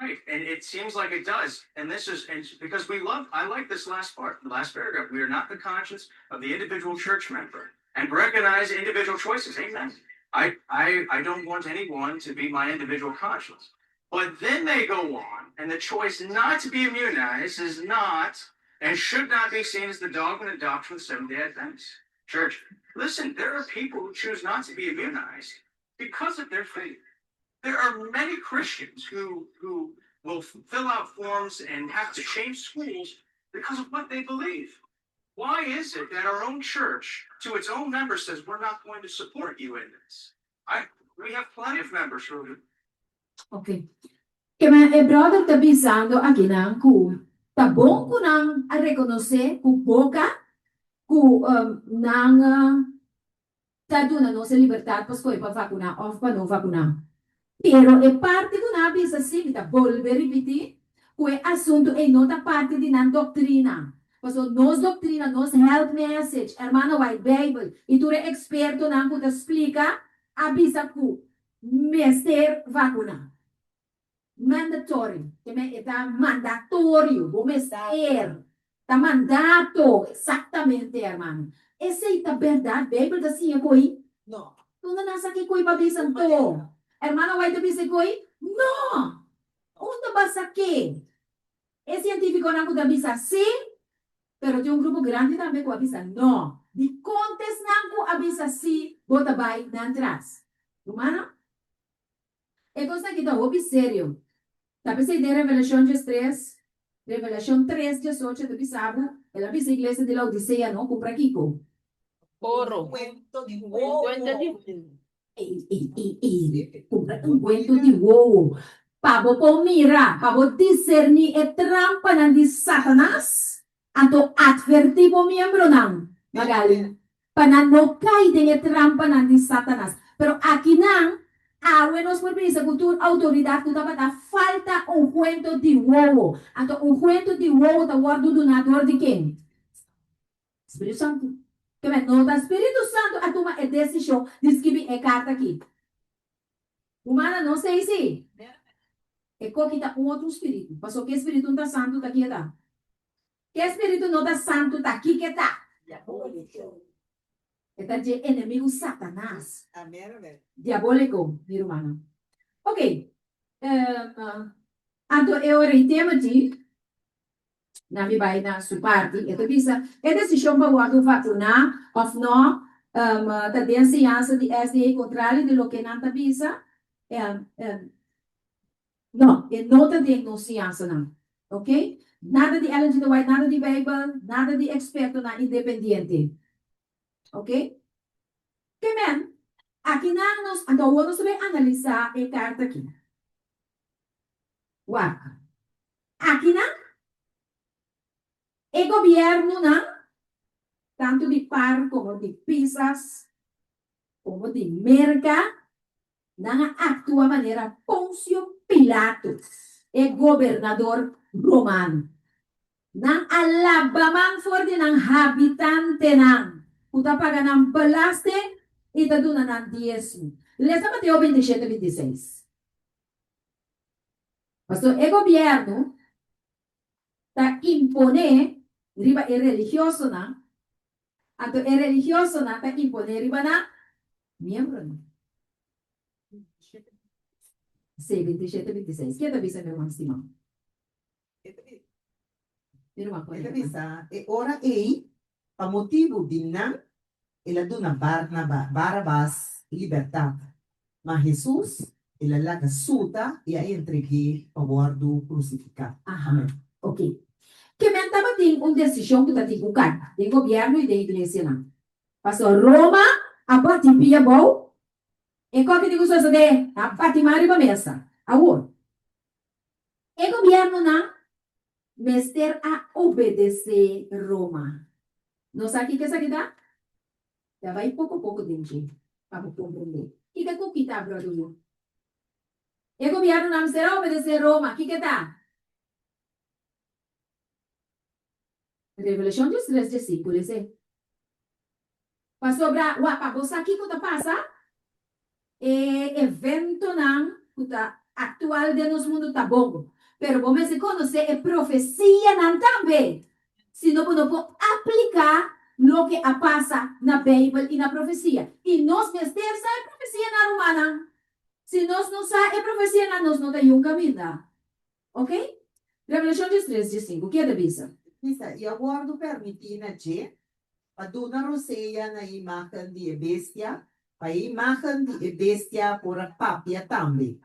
Right, and it seems like it does. And this is and because we love I like this last part, the last paragraph. We are not the conscience of the individual church member and recognize individual choices. Amen. I don't want anyone to be my individual conscience. But then they go on, and the choice not to be immunized is not and should not be seen as the dogma and doctrine of the Seventh day Adventist Church. Listen, there are people who choose not to be immunized because of their faith. There are many Christians who will fill out forms and have to change schools because of what they believe. Why is it that our own church, to its own members, says we're not going to support you in this? I we have plenty of members who Ok. Ke men e brother ta bisando akinan ku ta bon ku nan a rekonosé ku boka ku nan ta duna nos e libertat pa skohe pa vakuná òf pa no vakuná. Pero e parti ku nan a bisa sí, mi ta bolbe ripití, ku e asuntu ei no ta parti di nan doktrina. Pasobra nos doktrina, nos health message, Hermana White Bijbel i tur e ekspertonan ku ta splika a bisa ku mester vakuná. Mandatory, ke men e ta mandatorio, bo mester, ta mandato, exactamente hermano. Esey ta berdad, Bijbel ta siña koe? No. Unda nan sa ke koe pa bisa anto? Hermano White ta bisa e koe? No! Unda ba sa ke? E cientificonan cu ta bisa si, pero tin un grupo grandi tambe cu a bisa no. Dicon t'esnan cu a bisa si bo ta bay nan tras? Rumannan? E kos aki ta hopi serio. Ta p'esei den Revelashon diestres, Revelashon tres diesocho ta bisa bo, el a bisa iglesia di Laodisea no kumpra kiko? Oro. Ungüento di Ungüento di wowo. Ei, ei, ei, ei, kumpra ungüento di wowo pa bo por mira, pa bo diserní e trampanan di Satanas. Anto atvertí bo miembronan, Magali, pa nan no kai den e trampanan di Satanas. Pero akinan, awe nos por bisa ku tur outoridat ku tabata falta unguento di wowo. Anto unguento di wowo ta wòrdu duná dor di ken? Spiritu Santu. Keme no ta Spiritu Santu a tuma e desishon di skibi e karta aki. Humana no sei si. E koki ta un otro spiritu. Paso ke spiritu no ta santu ta ki e ta? Ke spiritu no ta santu ta ki ke ta? E ta dje enemigu Satanas. Diabolico, mi rumannan. Ok. Anto e ora i Timothy Na mi bai na su parti, e ta bisa, E desishon pa wòrdu vakuná òf nò ta den siñansa di SDA kontrario di loke nan ta bisa. Nò, e no ta den nos siñansanan. Ok? Nada di Ellen G. de White, nada di Beibel, nada di ekspertonan independiente. Ok? Ke men, akinan nos, anto awor nos ta bai analisá e karta aki. Wak. Akinan, e gobièrnunan, tantu di par komo di Pisas, komo di Merka, nan a aktua manera Ponsio Pilato, e gobernador romano. Nan a laba man for di nan habitantenan ku ta paga nan belasting i ta duna nan diesmo. Lesa Mateo 27, 26. Pasobra e gobièrnu ta imponé riba e religiosonan, anto e religiosonan ta imponé riba nan miembronan. Sí, 27, 26. Ke ta bisa, mi ruman stimá? Mi ruman E ta bisa, E ora ei, pa motibu di nan, el a duna Barnaba, Barabas libertat, ma Hesus el a laga suta i a entreg'é pa wòrdu krusifiká. Aha, ok. Ke men tabatin un desishon ku ta tin ku kai den gobièrnu i den iglesianan. Pasobra Roma a bati pia bou, e koke tin ku sosodé? A bati man riba mesa. Awor, E gobièrnunan mester a obedesé Roma. Nos sa kiko esaki ta? Ta bai poko poko den dje pa bo komprendé. Kiko ku kita, bròder Yu? E gobièrnunan mester a obedesé Roma. Kiko ta? Revelashon 13 diesinku les'é. Pasobra, wak, pa bo sa kiko ta pasa, e eventonan. ku ta aktual den nos mundu ta bon, pero bo mester konosé e profesianan tambe, sino bo no por apliká loke a pasa na Beibel i na profesia. I nos mester sa e profesianan, rumannan. Si nos no sa e profesianan, nos no ta yun kaminda. Ok? Revelashon diestres, diesinku, ke ta bisa? Bisa, I a wòrdu pèrmití na dje pa duna rosea na e imágen di e bestia, pa e imágen di e bestia por a papia tambe,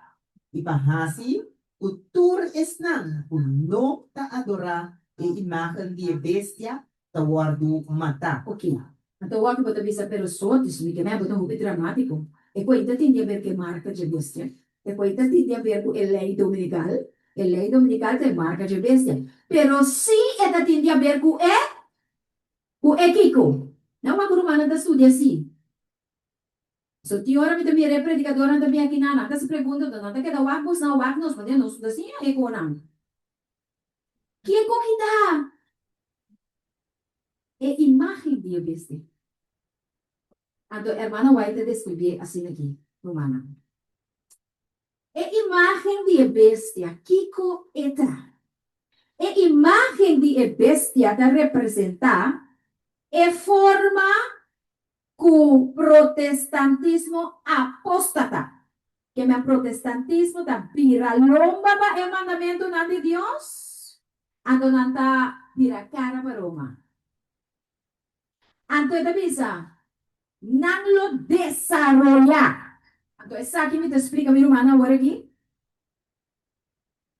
i pa hasi ku tur esnan ku no ta adorá e imágen di e bestia ta wòrdu matá. Ok. Anto wak bo ta bisa, pero sotis, mi ke mei bo ta hopi dramátiko. E koi ta tin di aber ku e marka dje bestia. E koi ta tin di aber ku e lei dominikal. E lei dominikal ta e marka dje bestia. Pero si e ta tin di aber ku e, ku e kiko? Nan wak rumannan ta studia si. So tin ora mi ta mira e predikadornan ta bin aki nan, nan ta hasi pregunta, anto nan ta keda wak bos, nan wak nos, pasobra nos no ta siña e konan. Kiko ki ta e imágen di e bestia? Anto Hermana White ta deskribié asina aki, Rumannan, E imágen di e bestia, kiko e ta? E imágen di e bestia ta representá e forma ku protestantismo apóstata. Keme protestantismo ta bira lomba pa e mandamentunan di Dios, anto nan ta bira kara pa Roma. Anto e ta bisa, Nan lo desaroyá. Anto esaki mi ta splika mi rumannan awor aki.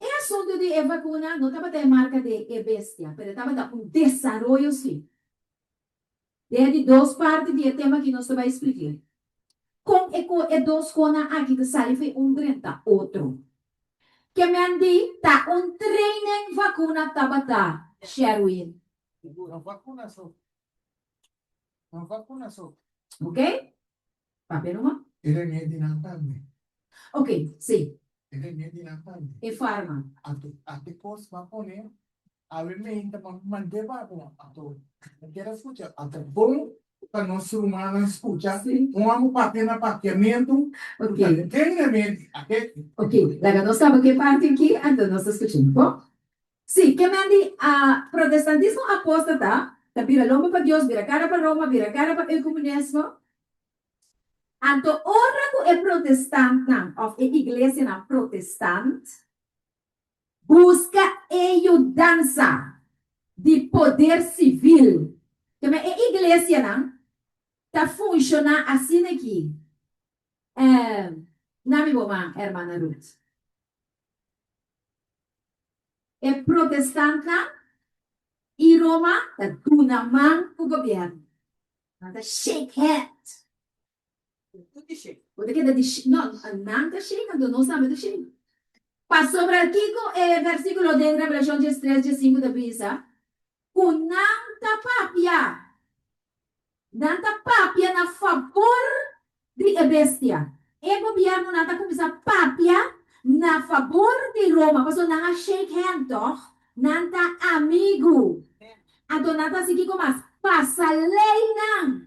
E asuntu di e vakuna no tabata e marka di e bestia, pero e tabata un desaroyo sí. Den e di dos parti di e tema aki nos ta bai spliké kon e ku e dos konan aki ta sali for un drenta otro. Ke men di ta un training vakuna tabata, Sherwin. No vakuna so. No vakuna so. Ok? Papia numa. E remedinan tambe. Ok, si. E remedinan tambe. E farma. Anto, ate kos bo a pone Awe meinta pa mand'é pa bo, anto mi kier a skucha. A ta bon pa nos rumannan skucha un amo papia na papiamentu ku ta den remedi. Ake. Ok, laga nos kaba ku e parti aki, anto nos ta skucha un poko. Sí, ke men di a protestantismo apóstata ta bira lomba pa Dios, bira kara pa Roma, bira kara pa ekumenismo. Anto ora ku e protestantnan òf e iglesianan protestant Buska e yudansa di poder sivil. Keme e iglesianan ta funshoná asina aki? Na mi bo man, Hermana Ruth. E protestantnan i Roma ta duna man ku gobièrnu. Nan ta shake hand. Bo ta keda di no, nan ta shake, anto nos tambe ta shake. Pasobra kiko e versíkulo den Revelashon diestres, diesinku ta bisa? Ku nan ta papia, nan ta papia na fabor di e bestia. E gobièrnunan ta kuminsá papia na fabor di Roma, pasobra nan a shake hand tòg, nan ta amigu. Anto nan ta hasi kiko mas? Pasa leinan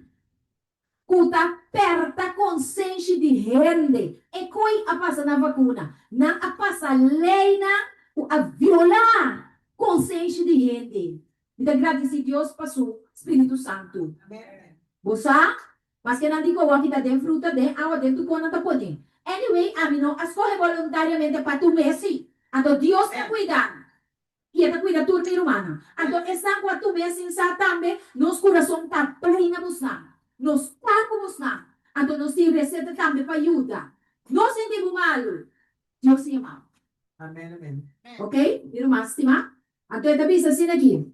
ku ta pèrta konsenshi di hende. E koi a pasa na vakuna. Nan a pasa leinan ku a violá konsenshi di hende. Mi ta gradisí Dios pa su Spiritu Santu. Bo sa? Maske nan di ku awor kita den fruta, den awa, den tur kon nan ta pone. Anyway, ami no a skohe boluntariamente pa tum'é sí. Anto Dios ta kuida mi. I e ta kuida tur mi rumannan. Anto esnan ku a tum'é sin sa tambe, nos kurason ta bai na bosnan. Nos ta ku bosnan. Anto nos tin reseta tambe pa yuda. No sinti bo malu. Dios tin amau. Amen, amen. Ok, mi ruman stimá. Anto e ta bisa asina aki,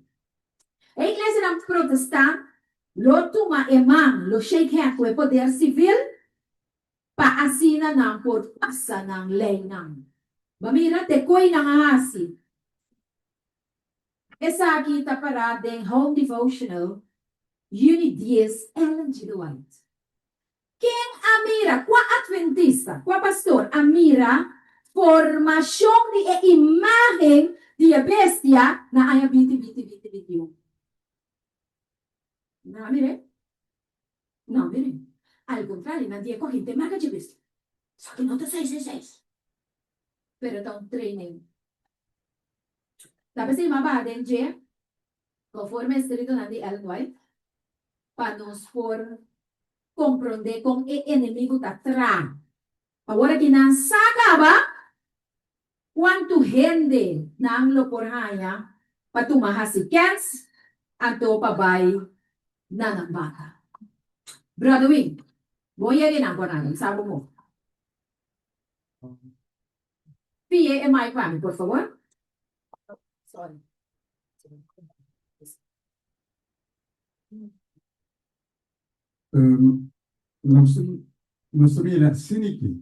E iglesianan protestant lo tuma e man, lo shake hand ku e poder sivil, pa asina nan por pasa nan leinan. Bo mira te koe nan a hasi. Esaki ta pará den Home Devotional, yüni dies, Ellen G. White. Ken a mira, kua adventista, kua pastor a mira formashon di e imágen di e bestia na aña binti binti binti bintiun? Nan a mir'é? Nan a mir'é. Al kontrario, nan di e kohe henter marka dje bestia. Esaki no ta seis seis seis. Pero ta un training. Ta p'esei m'a baha den dje, konforme eskritonan di Ellen White, pa nos por komprondé kon e enemigu ta traha. Awor aki nan sa kaba kuantu hende nan lo por haña pa tuma hasi kèns anto pa bai na nan banda. Brother Win, bo yega nan ku a nan, sa bo mo. Pie e mic pa mi, por favor. Sorry. Nos nos ta mira asin'aki,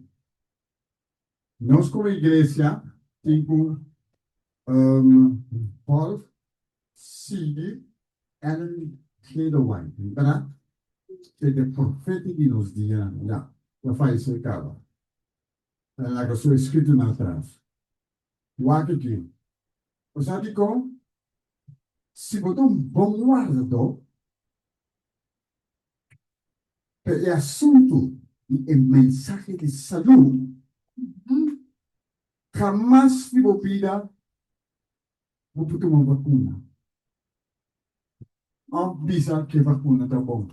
nos komo iglesia tin ku vòlg sigui Ellen G. de White, bèrdat? Ke ta e profeta di nos dianan, ya, el a fayesé kaba. El a laga su eskritunan atras. Wak aki. Bo sa dikon? Si bo ta un bon wardadó, pa e asuntu di e mensahe di salú, hamas di bo bida bo por tuma vakuna òf bisa ku e vakuna ta bon.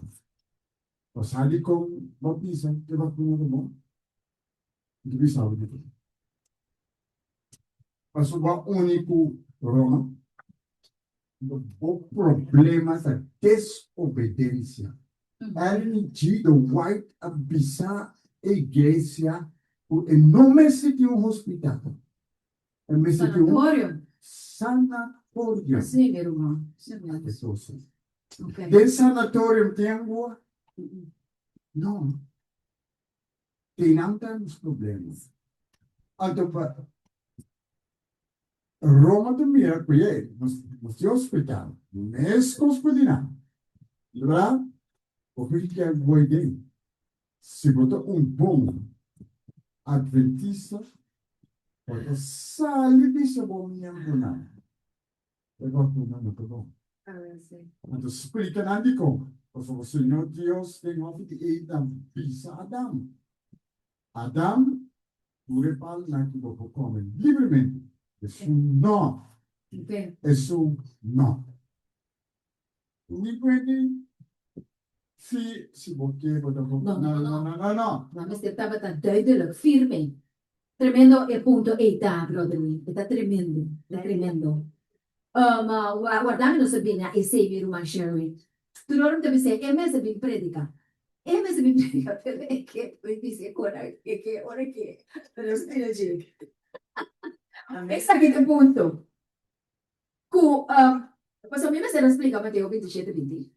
Bo sa dikon bo bisa ku e vakuna ta bon? N ta bisa bo dikon. Pasobra bo a uni ku Roma, bo problema ta desobedensia. Ellen G. The White a bisa e iglesia ku e no mester tin un hospital, e mester tin un sanatorium. Den sanatorium tin angua? No. Einan ta nos problema. Anto pa Roma ta mira ku ye, nos nos tin hospital, meskos ku di nan. Bra, bo por kier gooi den. Si bo ta un bon adventista, bo ta sali bisa bo miembronan. E vacuna no ta bon. Anto splica nan dicon. Pasobra Señor Dios den hofi di Eden bisa Adam, Adam, tur e palnan cu bo por come libremente, esun no, esun no. Ni cuenti si si bo ke bo ta por. No, No, no, no, no, no. Nan mester tabata duidelijk, firme. Tremendo e punto ei ta, brother mi. E ta tremendo, ta tremendo. Um, warda mi nos a bini a esei, mi ruman Sherwin. Tur ora mi ta bisa e mester bin predica. E mester bin predica, pero e ke mi bisa e ora, e ke ora ke. Pero nos bini dje. Esaki ta e punto. Ku, um, pasobra mi mester a splika Mateo 27, 20.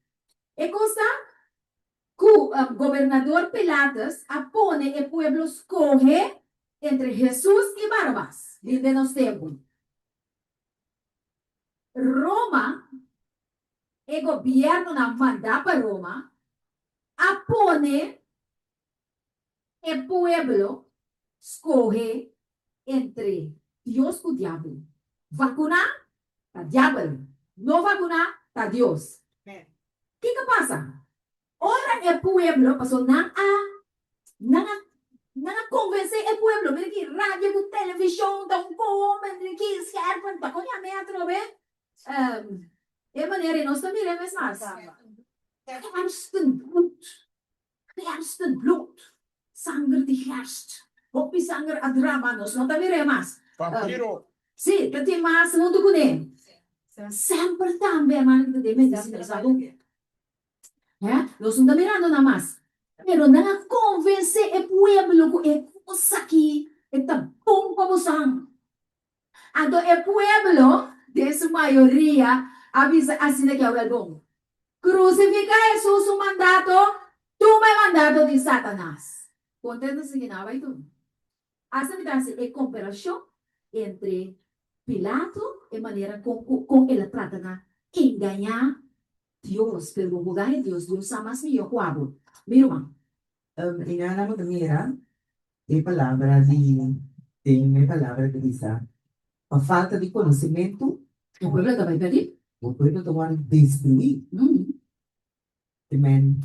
E kos ta ku gobernador Pilatus a pone e pueblo skohe entre Hesus i Barabas bin den nos tempu. Roma, e gobiernonan mandá pa Roma, a pone e pueblo skohe entre Dios ku diabel. Vakuná ta diabel, no vakuná ta Dios. Kiko pasa? Ora e pueblo, pasobra nan a, nan a, nan a konvensé e pueblo, mira ki radio ku televishon ta un komen, mira ki scherpen, ta kon yam'é atrobe? E manera ei nos ta mira e mes mas. Gerstenbloed, gerstenbloed, sanger di gerst, hopi sanger a drama, nos no ta mir'é mas. Vampiro. Sí, ta tin mas huntu kuné. Semper tambe, hermano, ki ta den medisina, sa ku. Hè? Nos no ta mirando nan mas. Pero nan a konvensé e pueblo ku e kos aki e ta bon pa bosan. Anto e pueblo, den su mayoria, a bisa asina ku awel bon. Krusifiká Hesus su mandato, tuma e mandato di Satanas. Kontento sigui nan a bai tur. Asta mi ta hasi e komparashon entre Pilato, e manera kon ku kon el a trata na engañá Dios, pero bo por gaña Dios, Dios sa mas mihó ku abo. Mi ruman. I nan a mira e palabra di den e palabra ta bisa, Pa falta di konosementu. Bo pueblo ta bai pèrdí. Bo pueblo ta wòrdu destruí. Te men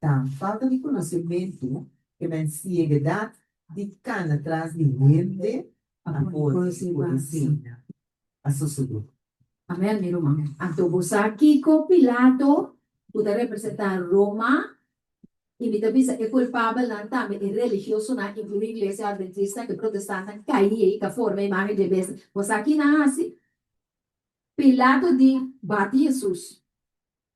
ta falta di konosementu, te men sieguedat di kana tras di hende. A pone ku esei a sosodé. Amèn, mi ruman. Anto bo sa kiko Pilato, ku ta representá Roma, i mi ta bisa e kulpabelnan tambe, e religiosonan, inkluí Iglesia Adventista, ku e protestantnan kai ei, ka forma e imágen dje bestia. Bo sa ki nan a hasi? Pilato di, Bati Hesus.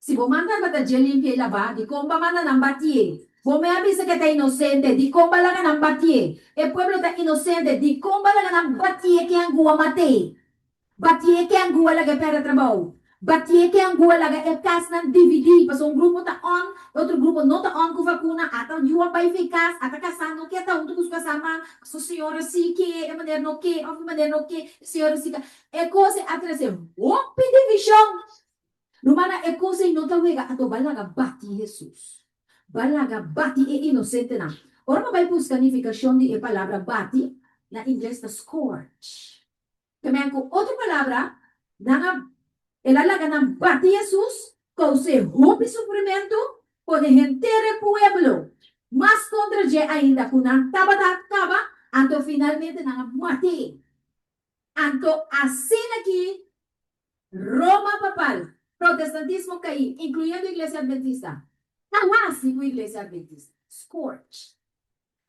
Si bo manda tabata dje limpia i labá, dikon bo a manda nan batié? Bo me a bisa ku e ta inosente, dikon bo a laga nan batié? E pueblo ta inosente, dikon bo a laga nan batié ke angua mat'é? Batié ke angua laga e pèrdè trabou? Batié ke angua laga e kasnan dividí, pasobra un grupo ta on, e otro grupo no ta on ku vakuna, ata yu a bai fi kas, ata kasá no ke ta huntu ku su kasá, ma su señora sí ke, e manera no ke, òf e manera no ke, e señora sí ke. E kos ei a trese hopi divishon. Rumannan, e kos ei no ta wega, anto ba laga bati Hesus. Ba laga bati e inosentenan. Ora bo bai buska nifikashon di e palabra bati, na ingles ta scourge. Ta men ku otro palabra, nan a, el a laga nan bati Hesus, kous'é hopi sufrimentu, pone henter e pueblo mas kontra dje ainda ku nan tabata kaba, anto finalmente nan a mat'é. Anto asina ki Roma papal, protestantismo caí, incluyendo Iglesia Adventista, ta haci cu Iglesia Adventista? Scorch.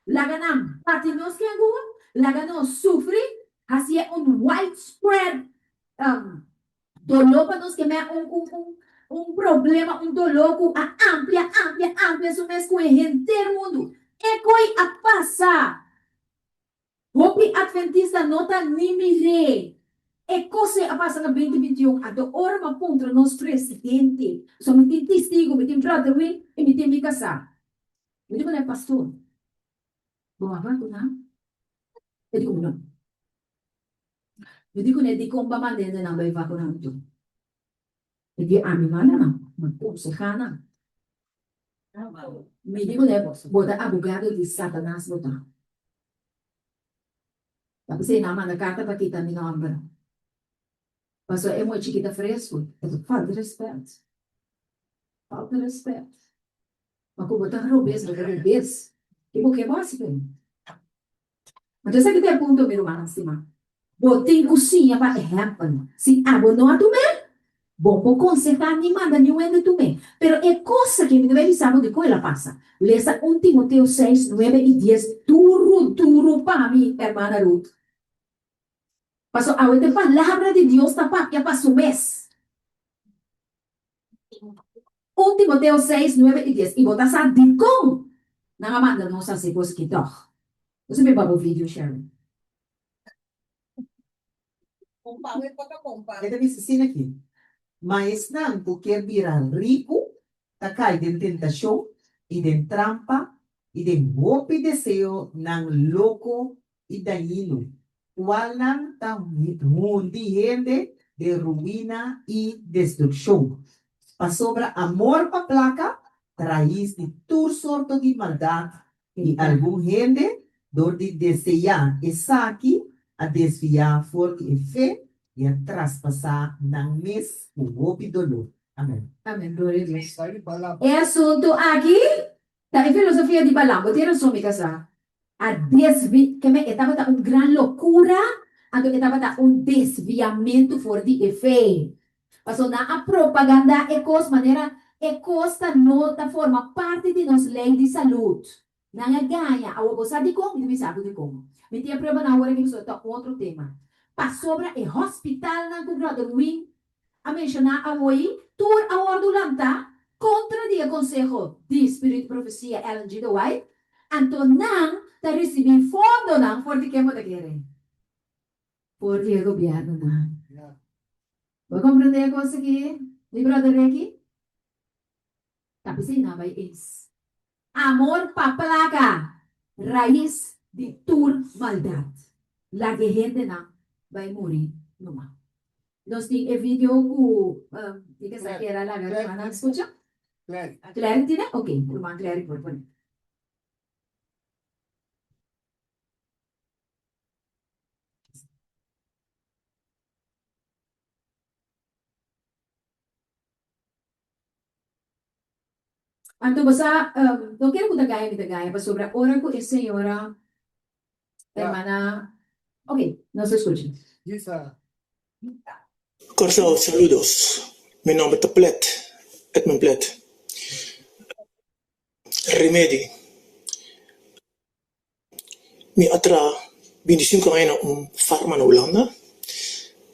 Laga nan bati nos ki angua, laga nos sufri, hacié un widespread doló pa nos, kemé un un un un problema, un doló cu a amplia, amplia, amplia su mes cu e henter mundu. E coi a pasa! Hopi adventista no ta ni mir'é. E kos ei a pasa na binti 21, anto ora mi a puntra nos presidente, so mi tin testigo, mi tin brother Win i mi tin mi kasá. Mi di kuné, Pastor, bo a vakuná? E di ku mi no. Mi di kuné, Dikon bo a manda hendenan bai vakuná anto? E di, Ami manda nan, mi a konsehá nan. Mi di kuné, Bo ta abogado di Satanas bo ta. Ta p'esei nan a manda karta pa kita mi nòmber. Pasobra e muhé chikita fresku, e ta falta rèspèt. Falta rèspèt. Ma ku bo ta robes, bo ta robes. I bo ke bo hasi ku e? Anto esaki ta e punto, mi rumannan stimá. Bo tin ku siña pa ehèmpel. Si abo no a tum'é, bo por konsehá ni manda niun hende tum'é. Pero e kos aki mi ta bai bisa bo dikon el a pasa. Lesa un Timoteo seis, nuebe i dies duru duru pa mi, hermana Ruth. Pasobra awe ta e Palabra di Dios ta papia pa su mes. Un Timoteo seis, nuebe i dies. I bo ta sa dikon nan a manda nos hasi kos aki tòg. Bo sa biba bo video, Sharon. E ta bisa asina aki, Ma esnan ku kier bira riku ta kai den tentashon i den trampa i den hopi deseonan loko i dañino, kualnan ta hundi hende den ruina i destrukshon. Pasobra amor pa plaka ta rais di tur sorto di maldat I algun hende, dor di deseá esaki, a desviá for di e fe i a traspasá nan mes ku hopi doló. Amèn. Amèn, gloria a Dios. E asuntu aki ta e filosofia di Balaam. Bo tin rason, mi kasá. A desvi, keme e tabata un gran lokura, anto e tabata un desviamentu for di e fe. Pasobra nan a propagandá e kos manera e kos ta no ta forma parti di nos lei di salud. Nan a gaña. Awor bo sa dikon? Mi ta bisa bo dikon. Mi tin e pruebanan awor aki pasobra ta otro tema. Pasobra e hospitalnan ku Brother Wing a menshoná awo'i tur a wòrdu lantá kontra di e konseho di Spiritu Profesia Ellen G. De White, anto nan ta risibí fondonan for di ken bo ta kere? For di e gobiernonan. Bo a comprende e cos aki, mi brother Ricky? Ta p'esei nan bai eens. Amor pa placa, rais di tur maldad. Laga e hendenan bai muri numa. Nos tin e video cu mi ke sa kier a laga rumannan scucha? Clary. Clary tine? Ok, ruman Clary por pone. Anto bo sa, no kere ku ta gaña mi ta gaña, pasobra ora ku e señora, hermana. Ok, nos ta skucha. Bisa. Kòrsou, saludos. Mi nòmber ta Plet, Edmund Plet. Remedi. Mi a traha bintisinku aña na un farma na Hulanda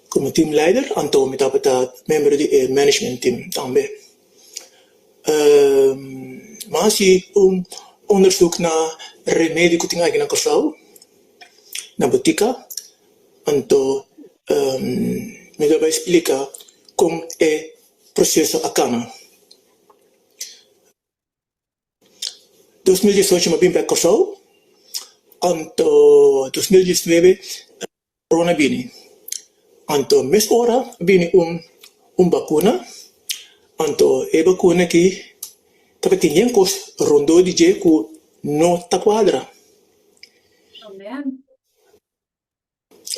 komo teamleider, anto mi tabata membro di e management team tambe. Mi a hasi un onderzoek na remedi ku tin aki na Kòrsou, na botika, anto mi ta bai splika kon e proseso a kana. 2018 mi a bin pa Kòrsou, anto 2019 korona bini. Anto mes ora a bini un un bakuna, anto e bakuna aki tabatin yen kos rondó di dje ku no ta kuadra.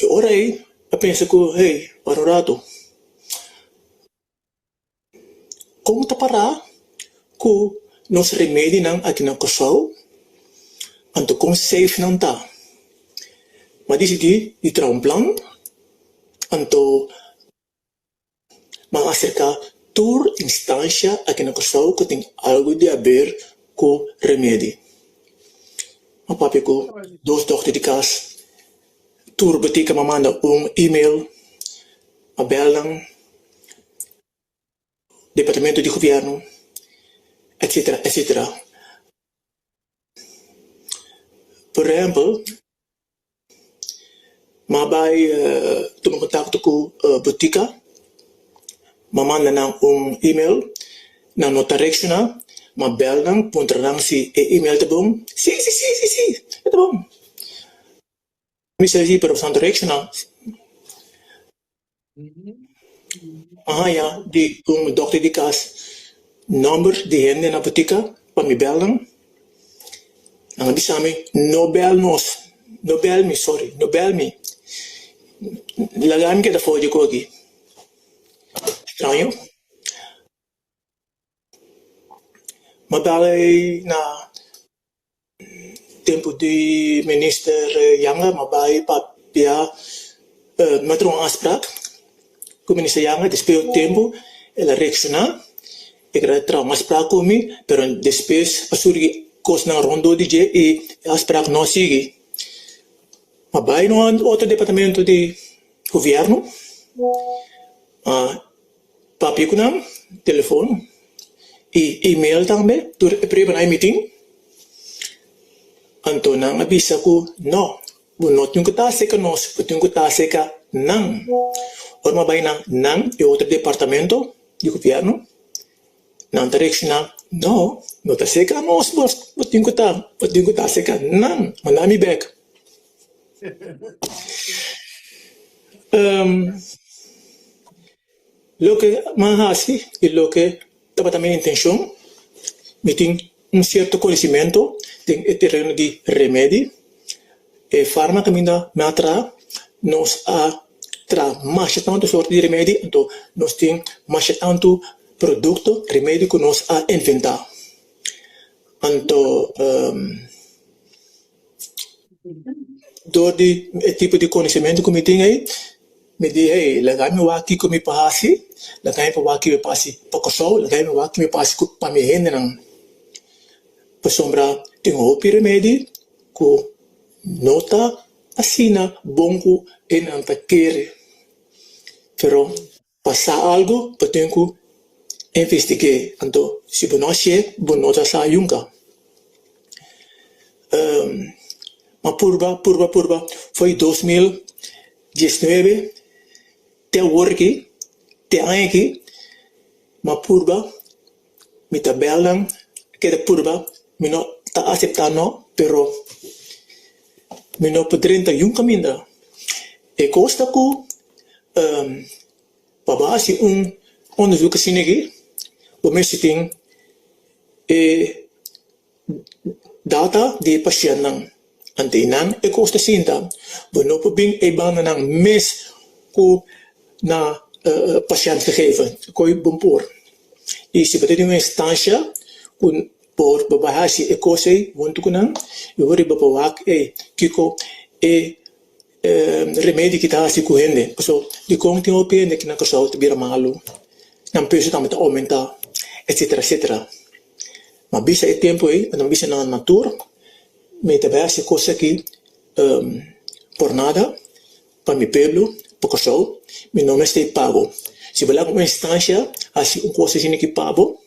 E ora ei a pensa ku, hey, para un ratu. Kon ta pará ku nos remedinan aki na Kòrsou? Anto kon safe nan ta? Mi a disidí di traha un plan, anto mi a aserká tur instansha aki na Kòrsou ku tin algu di haber ku remedi. Mi a papia ku dos dòkter di kas, tur botika mi a manda un email, a bel nan. Departamento di Gobierno, etcetera, etcetera. Por ehempel, m'a bai tuma contacto cu botica, m'a manda nan un email, nan no ta reacciona, m'a bel nan puntra nan si e email ta bon, si, si, si, si, si, e ta bon. Mi sa di pero nan ta reacciona. A haña di un dòkter di kas nòmber di hende na botika pa mi bèl nan. Nan a bisa mi, No bèl nos, no bèl mi, sòri, no bèl mi. Laga mi keda for di ku aki. Straño. Mi a bèl ei na Tempu di minister Janga m'a bai papia m'a traha un afsprak ku minister Janga despues di un tempu el a reakshoná e keda traha un afsprak ku mi pero despues a surgi kosnan rondó di dje i e afsprak no a sigui. M'a bai na un otro departamento di gobièrnu a Papia ku nan, telefon i email tambe, tur e pruebanan ei mi tin. Anto nan a bisa ku no, bo no tin ku ta aserka nos, bo tin ku ta aserka nan. Ora mi a bai na nan, e otro departamento di gobièrnu, nan ta reakshoná, no, no ta aserka nos bo tin ku ta, bo tin ku ta aserka nan, manda mi bèk. Loke mi a hasi i loke tabata mi intenshon, mi tin un sierto konosimentu den e tereno di remedi. E farma kaminda mi a traha, nos a traha masha tantu sorti di remedi, anto nos tin masha tantu produkto remedi ku nos a inventá. Anto. Dor di e tipo di konosementu ku mi tin ei, mi di, hey, laga mi wak kiko mi por hasi, laga mi por wak kiko mi por hasi pa Kòrsou, laga mi wak kiko mi por hasi pa mi hendenan. Pasobra tin hopi remedi ku no ta asina bon ku hendenan ta kere, pero Pa sa algu bo tin ku investig'é, anto si bo no hasié bo no ta sa yunka. Ma purba, purba, purba foi 2019 te awor aki, te aña aki, ma purba mi ta bèl nan keda purba mi no ta aseptá no pero mi no por drenta yun kaminda. E kos ta ku pa bo hasi un onderzoek asina aki bo mester tin e data di e pashèntnan. Ante einan e kos ta sinta. Bo no por bin e bandanan mes ku na pashèntgegeven koe bo por. I si bo ta den un instansha ku por bo bai hasi e kos ei huntu ku nan i bo riba pa wak ei kiko e. Remedi ki ta hasi ku hende. Paso dikon tin hopi hende ki na Kòrsou ta bira malu, nan peso tambe ta oumentá, etsetera etsetera. Ma bisa e tempu ei, anto mi bisa nan nan tur, mi ta bai hasi kos aki por nada, pa mi pueblo, pa Kòrsou, mi no mester e pago. Si bo laga un instansha hasi un kos asina ki pa bo,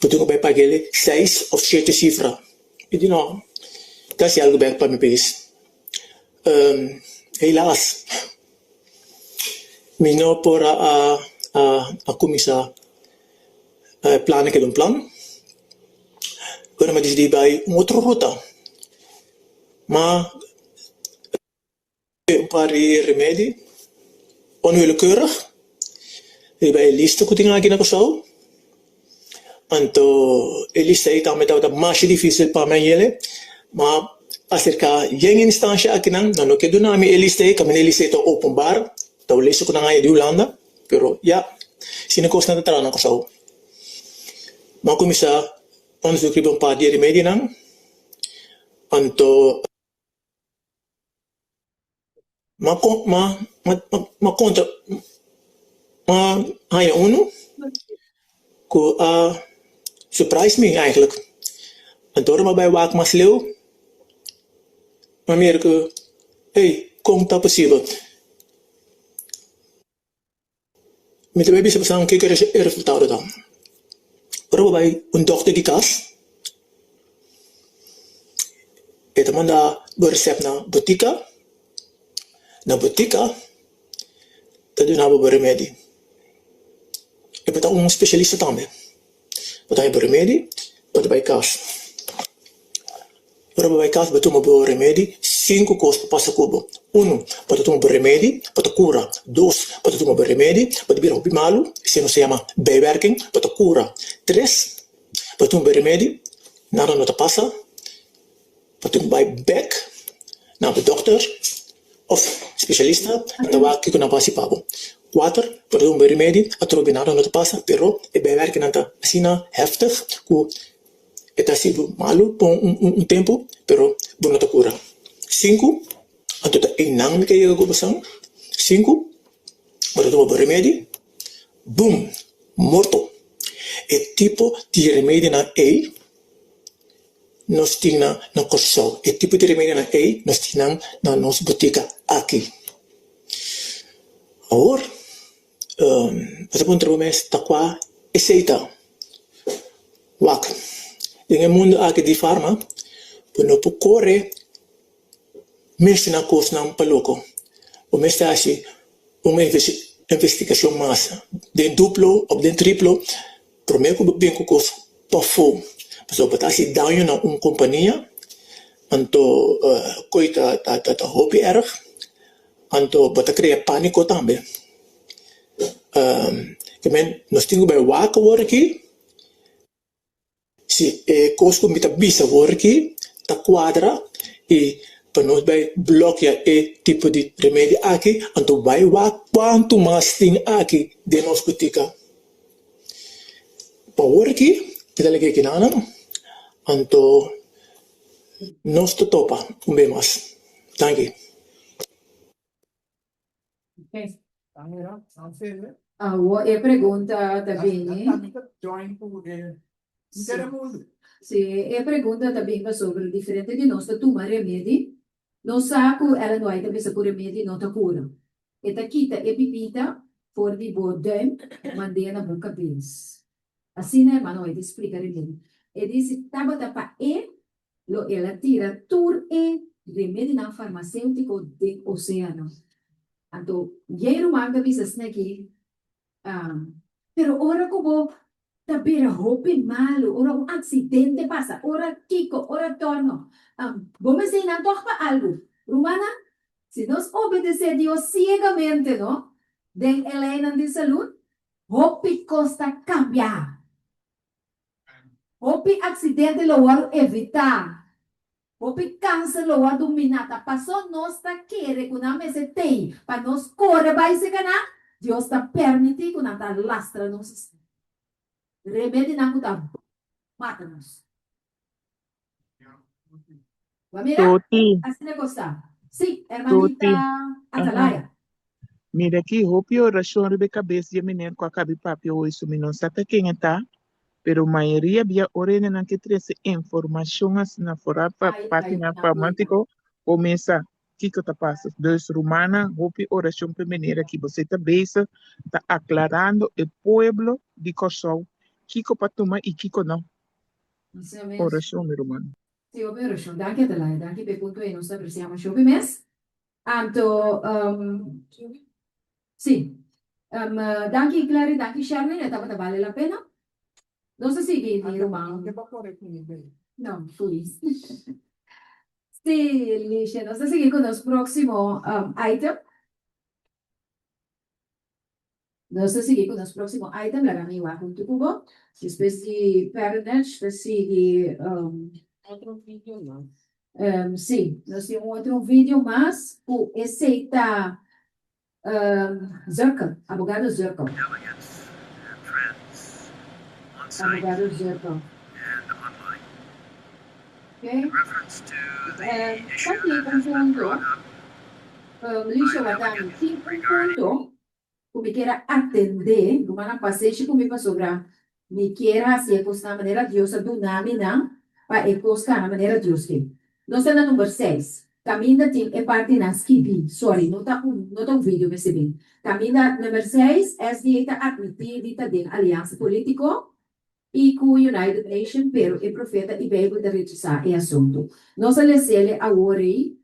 bo tin ku bai pag'el seis òf shete sifra. Mi di no, ta hasi algu bèk pa mi pais. Helaas, mi no por a a kuminsá plana keda un plan, pero mi a disidí bai un otro ruta. Ma un par di remedi onwillekeurig riba e lista ku tin aki na Kòrsou. Anto e lista ei tambe tabata masha difísil pa mi a yele, ma aserká yen instansha akinan, nan no ke duna mi e lista ei, kaminda e lista ei ta openbaar, ta un lista ku nan haña di Hulanda, pero ya, asina kosnan ta traha na Kòrsou. Mi a kuminsá onderzoek riba un par di e remedinan, anto. Ma ma ma kontra ma haña unu ku a surprise mi eigenlijk. Anto ora mi a bai wak mas leu mi a mira ku ey kon ta posibel. Mi ta bai bisa pasobra kiko e resultado ta. Ora bo bai un dòkter di kas, e ta manda bo resèpt na botika, na botika ta duna bo bo remedi. E por ta un spesialista tambe. Bo ta haña bo remedi, bo ta bai kas. Ora bo bai kas bo tuma bo remedi, sinku kos por pasa ku bo. Unu, bo ta tuma bo remedi, bo ta kura. Dos, bo ta tuma bo remedi, bo ta bira hopi malu, esei nos ta yama bijwerking, bo ta kura. Tres, bo ta tuma bo remedi, nada no ta pasa, bo tin ku bai bek na bo dòkter òf spesialista, nan ta wak kiko nan por hasi pa bo. Kuater, bo ta tuma bo remedi, atrobe nada no ta pasa, pero e bijwerkingnan ta asina heftig ku E ta hasi bo malu pa un tempu, pero bo no ta kura. Sinku, anto ta einan mi ke yega ku bo san. Sinku, bo ta tuma bo remedi, bum, morto. E tipo di remedinan ei nos tin nan na Kòrsou. E tipo di remedinan ei nos tin nan na nos botika aki. Awor. Bo ta puntra bo mes ta kua esei ta? Wak, den e mundu aki di farma bo no por kore mester na kosnan pa loko. Bo mester hasi un investigashon mas den duplo òf den triplo promé ku bo bin ku kos pafó. Pasobra bo ta hasi daño na un kompania anto koe ta hopi erg. Anto bo ta krea pániko tambe. Ke men nos tin ku bai wak awor aki si e kos ku mi ta bisa awor aki ta kuadra i pa nos bai blòkia e tipo di remedi aki anto bai wak kuantu mas tin aki den nos botika. Pa awor aki mi ta lege kinanan anto nos ta topa un be mas. Danki. Awor e pregunta ta bini. Si, e pregunta ta bin pasobra diferente di nos ta tuma remedi. Nos sa ku Ellen White a bisa ku remedi no ta kura. E ta kita e pipita for di bo duim mand'é na bo kabes. Asina hermano White a splika remedi. E di si tabata pa e Lo el a tira tur e remedinan farmacéutico den oceano. Anto, yei ruman ta bisa sneki, Pero ora cu bo ta bira hopi malu, ora un accidente pasa, ora kico, ora torno, bo mester nan tog pa algu. Rumannan, si nos obedece Dios ciegamente, no, den e leynan di salud, hopi cos ta cambia. Hopi aksidente lo wòrdu evitá. Hopi kanser lo wòrdu miná. Ta pasó nos ta kere ku nan mester tei pa nos kore bai serka nan, Dios ta permití ku nan ta lastra nos asina. Remedinan ku ta mata nos. Bo a mira? Toti. Asina kos ta. Sí, hermanita Tuti. Aha. Atalaya. Mira aki, hopi orashon riba e kabes di e meneer ku a kabi papia hoy, so mi no sa ta ken e ta, pero mayoria bia ora hendenan ke trese informashon asina foral pa Ai, ai, partinan na pita. farmantiko, bo mes sa kiko ta pasa. Dus rumannan, hopi orashon pa e meneer aki. Bosei ta bezig ta aklarando e pueblo di Kòrsou kiko pa tuma i kiko no. Asina mes. Orashon mi ruman. Sí, hopi orashon. Danki Atalaya, danki pa e punto ei, nos ta apresiá masha hopi mes. Anto, sí, danki Clary, danki Sherlyn, e tabata bale la pena. Nos ta sigui mi ruman. No, please. Sí, Lisha, nos ta sigui ku nos próksimo item. Nos ta sigui ku nos próksimo item, laga mi wak huntu ku bo. Despues di Parentage ta sigui Otro video mas. Sí, nos tin un otro video mas ku esei ta Zirkel, abogado Zirkel. Abogado Zirkel. Oké. Ta tin un punto, Lisha Wadami, tin un punto ku mi kier a atendé, rumannan pasenshi ku mi pasobra mi kier hasi e kosnan manera Dios a duna mi nan pa e kos kana manera Dios ke. Nos ta na number seis, kaminda tin e partinan skibí, sorry no ta un no ta un video mester bin, kaminda number seis SDA ta atmití di ta den aliansa polítiko i ku United Nation pero e profeta i Beibel ta rechasá e asuntu. Nos a les'ele awor ei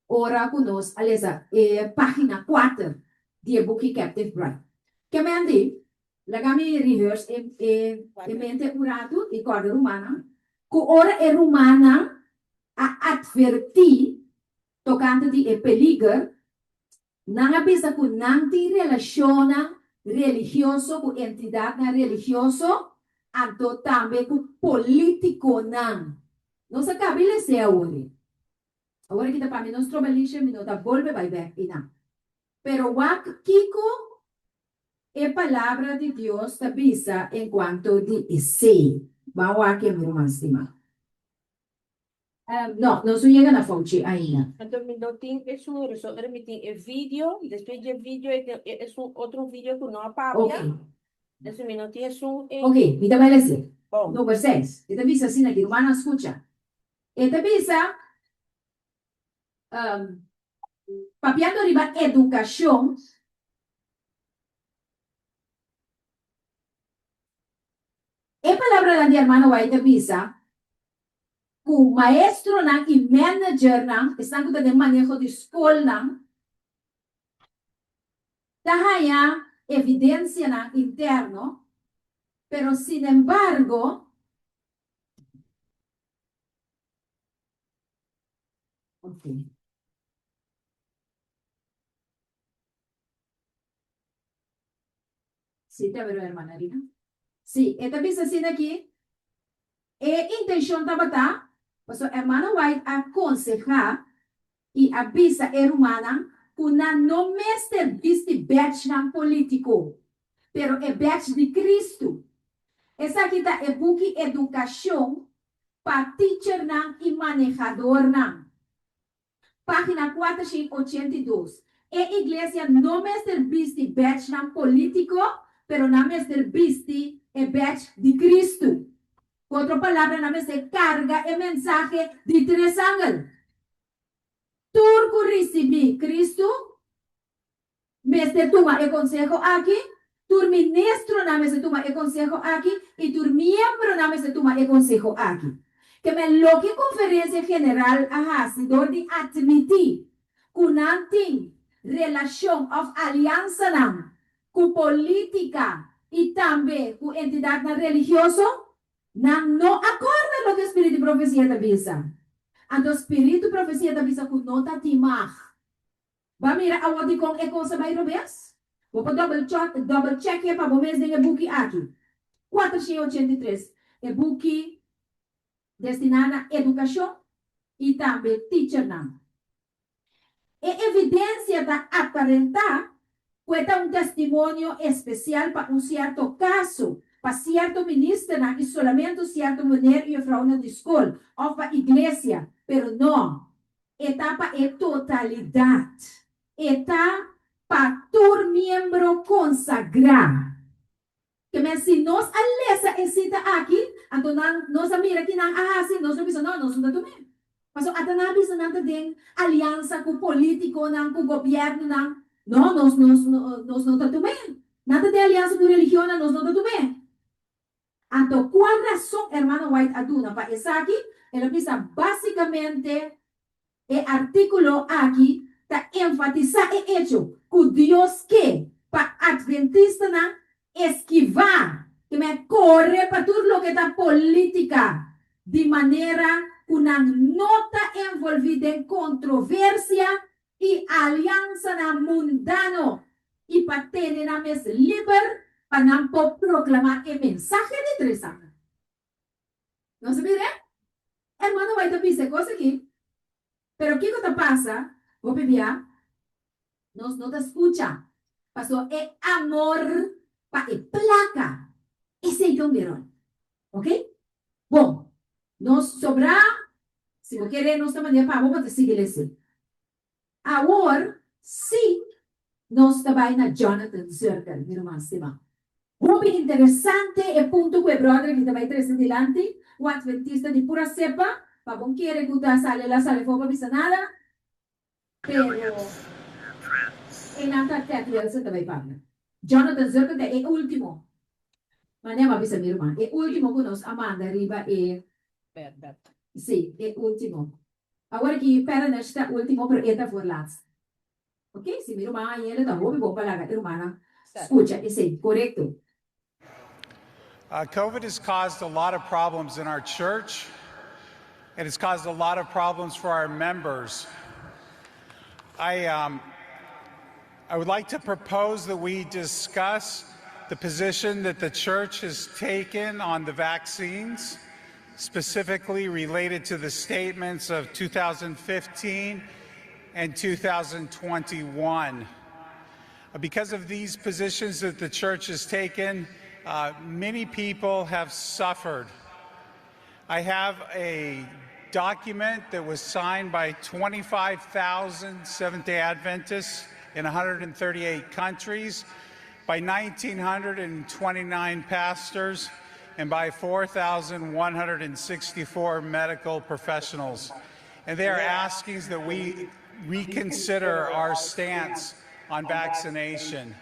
ora ku nos a lesa e página kuater di e buki Captive Bride. Kemendi, laga mi rehearse e e e mente un ratu i kòrda rumannan ku ora e rumannan a atvertí tokante di e peliger Nan a bisa ku nan tin relashonnan religioso ku entidatnan religioso, anto tambe ku polítikonan. Nos a kabi les'é awor. Awor aki ta pa mi no stroba Lisha, mi no ta bolbe bai bèk einan. Pero wak kiko e Palabra di Dios ta bisa enkuanto di esei. Ban wak e, mi ruman stimá. No, nos no yega na fouchi ainda. Anto mi no tin esun reso, ora mi tin e video, despues dje video e tin esun otro video ku no a papia, Ok. entonces mi no tin esun e. Ok, mi ta bai lese. Bon. Number seis, e ta bisa asina aki, rumannan skucha. E ta bisa, papiando riba edukashon, e palabranan di hermano White ta bisa, ku maestronan i managernan, esnan ku ta den maneho di skolnan, ta haña evidensianan interno, pero sinembargo, Ok. Sí, ta bero, hermana Rina. Sí, e ta bisa asina aki, E intenshon tabata pasobra Hermano White a konsehá i a bisa e rumannan ku nan no mester bisti badgenan polítiko, pero e badge di Kristu. Esaki ta e buki Edukashon pa Teachernan i Manehadornan. Página 482. E iglesia no mester bisti badgenan polítiko, pero nan mester bisti e badge di Kristu. Ku otro palabra, nan mester karga e mensahe di tres angel. Tur ku risibí Kristu Mester tuma e konseho aki, tur ministronan mester tuma e konseho aki i tur miembronan mester tuma e konseho aki. Ke men loke Konferensia General a hasi dor di atmití ku nan tin relashon òf aliansanan ku polítika i tambe ku entidatnan religioso, nan no a kòrda loke Spiritu di Profesia ta bisa. Anto Spiritu Profesia ta bisa ku no ta tin mag. Bo a mira awor dikon e kos a bai robes? Bo por dòbel dòbel chèk'e pa bo mes den e buki aki. 483, e buki destiná na edukashon i tambe tichernan. E evidensia ta aparentá ku e ta un testimonio espesial pa un sierto kaso, pa sierto ministernan i solamente sierto meneer i jufrounan di skol òf pa iglesia, pero no. E ta pa e totalidat. E ta pa tur miembro konsagrá. Ke men si nos a lesa e sita aki, anto nan nos a mira ki nan a hasi, nos lo bisa no, nos no ta tum'é. Pasobra ata nan a bisa nan ta den aliansa ku polítikonan, ku gobièrnunan. No, nos nos nos no ta tum'é. Nan ta den aliansa ku religionnan, nos no ta tum'é. Anto kua rason Hermano White a duna pa esaki? El a bisa, Básikamente e artíkulo aki ta enfatisá e echo ku Dios ke pa atventistanan eskivá, ke men kore pa tur loke ta polítika, di manera ku nan no ta envolví den kontroversia i aliansanan mundano i pa tene nan mes liber pa nan por proklamá e mensahe di Tresana. Nos a mir'é? Hermano White a bisa e kos aki. Pero kiko ta pasa? Hopi bia nos no ta skucha, pasobra e amor pa e plaka, esei ta un deròl. Ok? Bon, nos sobrá, si bo kere nos ta manera pa bo, bo ta sigui lese. Awor sí nos ta bai na Jonathan Zirkel, mi ruman stimá. Hopi interesante e punto ku e bròder aki ta bai trese dilanti, un adventista di pura sepa, pa bon kere ku ta sali la sali afó pa bisa nada, pero einan ta Ted Wilson ta bai papia. Jonathan Zirkel ta e último, manera mi a bisa mi ruman, e último ku nos a manda riba e, sí, e último. Awor aki Perenesh ta ultimo pero e ta voorlaatst. Ok, si mi ruman Ayele ta hopi bon pa laga e rumannan scucha esey. Corecto. Covid has caused a lot of problems in our church. It has caused a lot of problems for our members. I, um, I would like to propose that we discuss the position that the church has taken on the vaccines, specifically related to the statements of 2015 and 2021. Because of these positions that the church has taken, uh, many people have suffered. I have a document that was signed by 25,000 Seventh day Adventists in 138 countries, by 1,929 pastors, and by 4,164 medical professionals. And they are asking that we reconsider our stance on vaccination.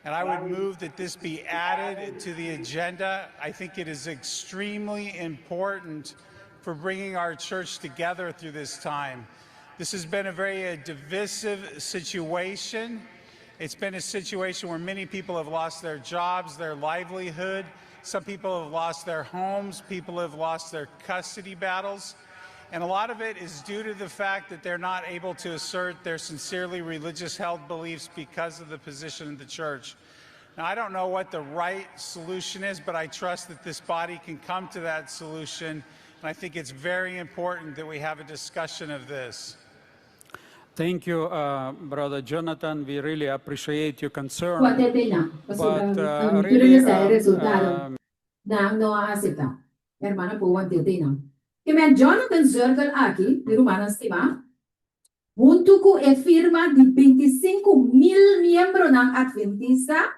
And I would move that this be added to the agenda. I think it is extremely important for bringing our church together through this time. This has been a very uh, divisive situation. It's been a situation where many people have lost their jobs, their livelihood. Some people have lost their homes. People have lost their custody battles. And a lot of it is due to the fact that they're not able to assert their sincerely religious held beliefs because of the position of the church. Now, I don't know what the right solution is, but I trust that this body can come to that solution. And I think it's very important that we have a discussion of this. Thank you, uh, Brother Jonathan. We really appreciate your concern. Kua te pena, pasobra But uh, tur really, esei e um, resultado. um, Nan no a aseptá. Hermana por want'é te nan. Ke men Jonathan Zirkel aki, mi rumannan stimá, huntu ku e firma di 25.000 miembronan adventista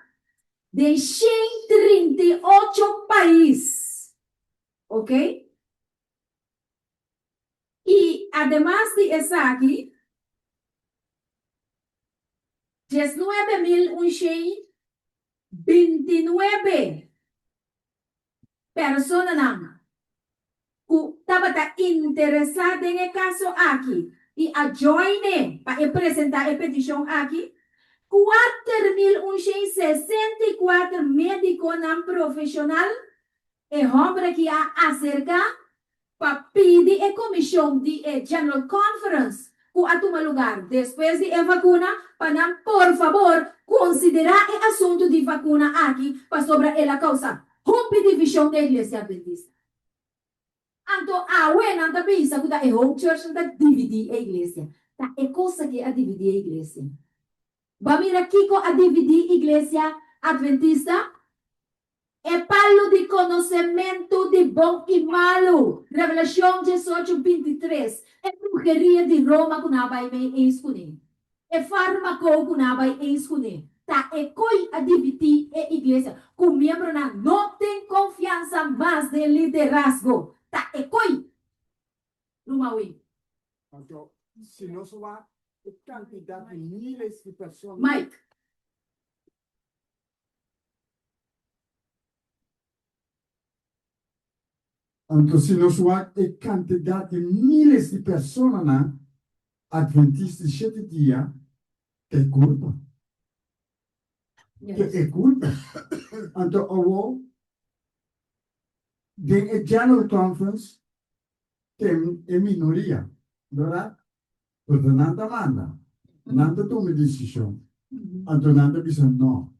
den 138 pais. Ok? I ademas di esaki, 19.129 personanan ku tabata interesá den e kaso aki i a join e pa e presentá e petishon aki, 4.164 médikonan profeshonal E hòmber aki a aserká pa pidi e komishon di e General Conference ku a tuma lugar despues di e vakuna pa nan por fabor konsiderá e asuntu di vakuna aki pasobra el a kousa hopi divishon den Iglesia Adventista. Anto awe nan ta bisa ku ta e Hope Church nan ta dividí e iglesia. Ta e kos aki a dividí e iglesia. Bo a mira kiko a dividí Iglesia Adventista? E palu di konosementu di bon i malu, Revelashon 18, 23, e bruheria di Roma ku nan a bai mei eens kuné, e fármako ku nan a bai eens kuné, ta e koi a dividí e iglesia, ku miembronan no tin konfiansa mas den liderazgo, ta e koi. Rumawi. Anto, si nos wak e kantidat di miles di persona. Mike. Anto si nos wak e kantidat di miles di personanan Adventist di shete dia, ta e kulpa. Ta e kulpa. Anto awo, den e General Conference, ten e minoria, bèrdat? Pasobra nan ta manda, nan ta tuma e desishon, anto nan ta bisa no.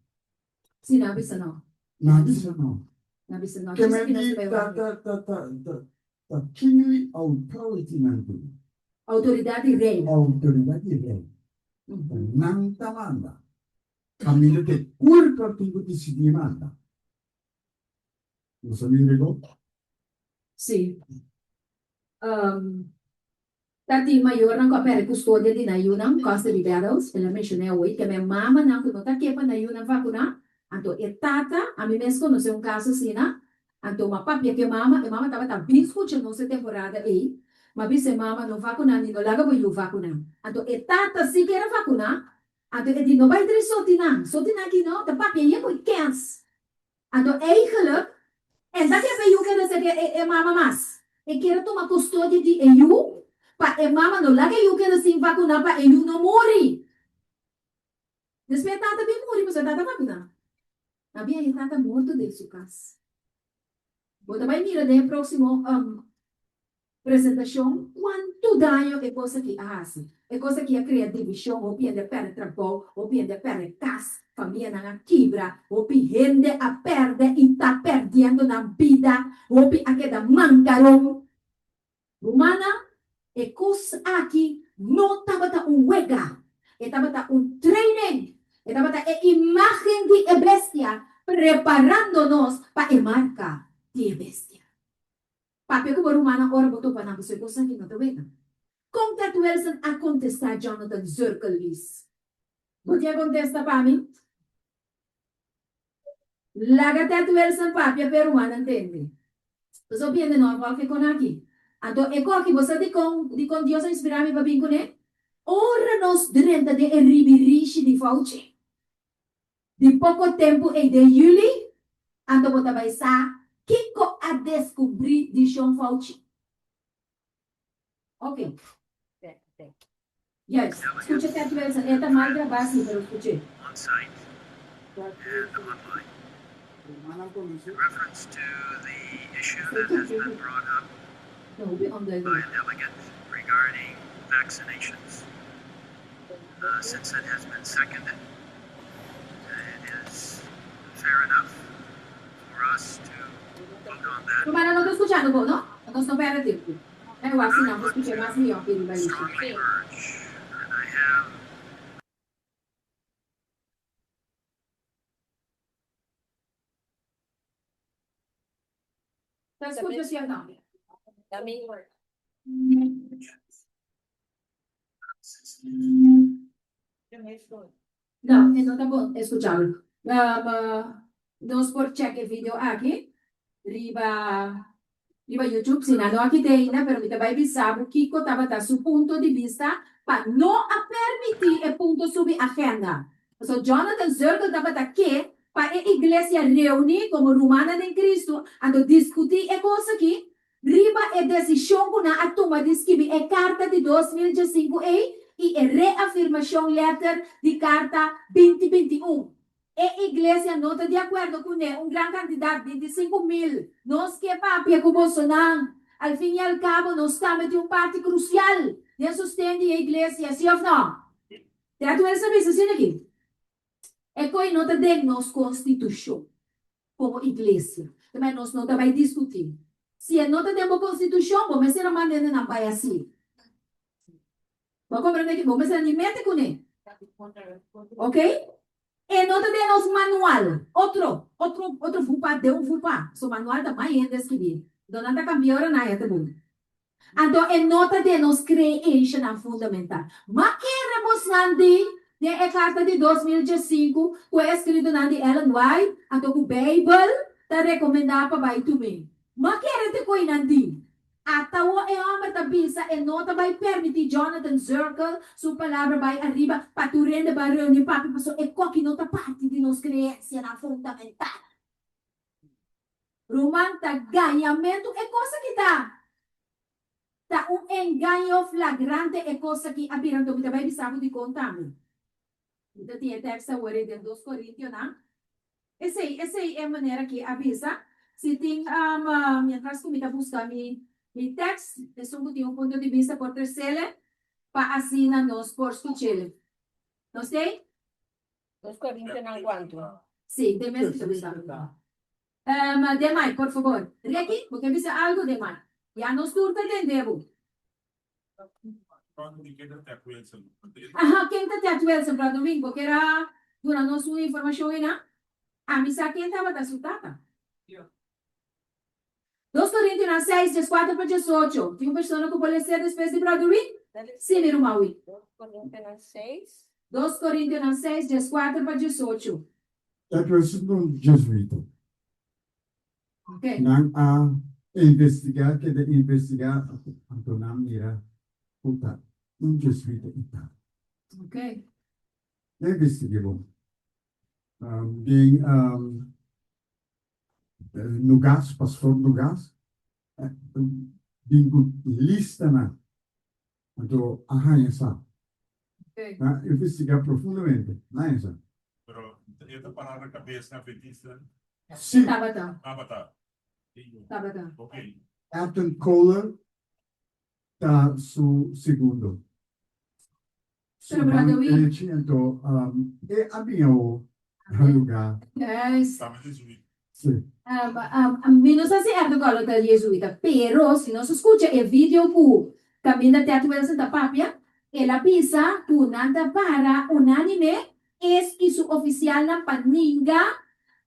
Sí, nan a bisa no. Nan a bisa no. Nan a bisa no. Ke men di ta ta ta ta ta ta kingly authority nan tin. Outoridat di rei. Outoridat di rei. Nan ta manda. Kaminda ta e kurpa tin ku disidí manda. Nos a mira go? Sí. Ta tin mayornan ku a pèrdè kustodia di nan yunan, custody battles, el a menshoná awor, ke men mamanan ku no ta ke pa nan yunan vakuná, anto e tata, ami mes konosé un kaso asina, anto m'a papia ku e mama, e mama tabata bin skucha nos e temporada ei, m'a bisa e mama no vakuná ni no laga bo yu vakuná, anto e tata si kier a vakuná, anto e di no bai dri sotinan, sotinan aki no ta papia yen ku e kens. Anto eigenlijk, en ta kebe yu keda serka e e mama mas. E kier a tuma kustodia di e yu, pa e mama no laga e yu keda sin vakuna pa e yu no muri. Despues e tata bin muri pasobra e tata vakuna. Ta bien e tata morto den su kas. Bo ta bai mira den e proximo Presentashon, Kuantu daño e kos aki a hasi? E kos aki a krea divishon, hopi hende a pèrdè trabou, hopi hende a pèrdè kas, famianan a kibra, hopi hende a pèrdè i ta pèrdiendo nan bida, hopi a keda mankaron. Rumannan, e kos aki no tabata un wega, e tabata un training, e tabata e imágen di e bestia preparando nos pa e marka di e bestia. Papia ku bo rumannan ora bo topa nan pasobra e kosnan aki no ta wega. Kon Ted Wilson a kontestá Jonathan Zurkelwies? Bo tin e kontesta pa mi? Laga Ted Wilson papia pa e rumannan tende. Pasobra hopi hende no a wòrdu e kon aki. Anto e koki, bo sa dikon dikon Dios a inspirá mi pa bin kuné? Ora nos drenta den e ribirishi di Fauci, Di poko tempu ei den juli, anto bo ta bai sa kiko a deskubrí di Shon Fauci. Ok. Juist. Skucha Ted Wilson. E ta mal grabá si, pero skuch'é. Ta hopi onduidelijk. Since it has been seconded, it is fair enough for us to vote on that. Rumannan no ta skuchando bo, no? Nos no pèrdè tempu. E wak si nan por skucha mas mihó ki riba YouTube. Ta skucha si òf no? No, e no ta bon escuchabel. Nos por check e video aki riba riba YouTube. Si nan no a kita ainda, pero mi ta bai bisa bo kiko tabata su punto di bista pa no a permiti e punto subi agenda. Pasobra Jonathan Zurkel tabata ke pa e iglesia reuni komo rumannan den Cristo anto diskuti e kos aki Riba e desishon ku nan a tuma di skibi e karta di 2015 ei i e reafirmashon lèter di karta 2021, e iglesia no ta di akuerdo kuné, un gran kantidat, 25,000. Nos ke papia ku bosonan. Al fin i al kabo nos tambe tin un parti krusial den sosten di e iglesia, si òf nò? Te atu el sa bisa asina aki. E koi no ta den nos konstitushon komo iglesia. Ta mei nos no ta bai diskutí. Si e no ta den bo konstitushon, bo mester a manda hende nan bai hasié. Bo a komprendé ki bo mester a ni mete kuné. Ok? E no ta den nos manual. Otro. Otro otro vupa den un vupa, so manual ta mai hende a skibí. Anto nan ta kambia ora nan hete bon. Anto e no ta den nos kreenshanan fundamental. Ma kere bosnan di den e karta di 2015 ku e eskritonan di Ellen White anto ku Beibel ta rekomendá pa bai tum'é. Ma kere te koe nan di. Ata-wo e hòmber ta bisa e no ta bai permití Jonathan Zirkle su palabra bai ariba pa tur hende bai reuní papia pasobra e koki no ta parti di nos kreensianan fundamental. Ruman, ta gañamentu e kos aki ta. Ta un engaño flagrante e kos aki a bira anto mi ta bai bisa bo dikon tambe. Mi ta tin e tekst awor ei den Dos Korintionan. Esei, esei e manera ki a bisa. Si tin, mientras ku mi ta buska mi, mi tekst, esun ku tin un punto di bista por tresele pa asina nos por skuch'el. Nos t'ei? Dos Korintionan kuantu? Si, den mes mi ta buska. Demai, por fabor. Ricky, bo ke bisa algu, Demai? Ya nos tur ta tende bo. Aha, ken ta Ted Wilson, Brother Wing? Bo kier a duna nos un informacion einan? Ami sa ken tabata su tata. Dos Corintionan seis, dieskuater pa diesocho. Tin un persona ku por lese despues di Brother Wing? Sí, mi ruman Wing. Dos Corintionan seis. Dos Corintionan seis, dieskuater pa diesocho. Ted Wilson ta un jesuita. Nan a investigá, keda investigá, anto nan mira ku ta un jesuita i ta. Nan investig'é bon. Den Nugas, pastor Nugas, bin ku listanan, anto a haña sa. Nan a investigá profundamente, nan a haña sa. Pero e ta pará na kabes na Adventista? Sí. Tabata. Tabata. Tabata. Ok. Erton Kohler ta su segundo. Su Pero brother man Wee. derechi anto e a bin awo na lugar. Yes. Tambe jesuita. Sí. Mi no sa si Erton Kohler ta jesuita, pero si nos scucha e video cu caminda Ted Wilson ta papia, el a bisa cu nan ta para unanime Es i su ofisialnan pa ninga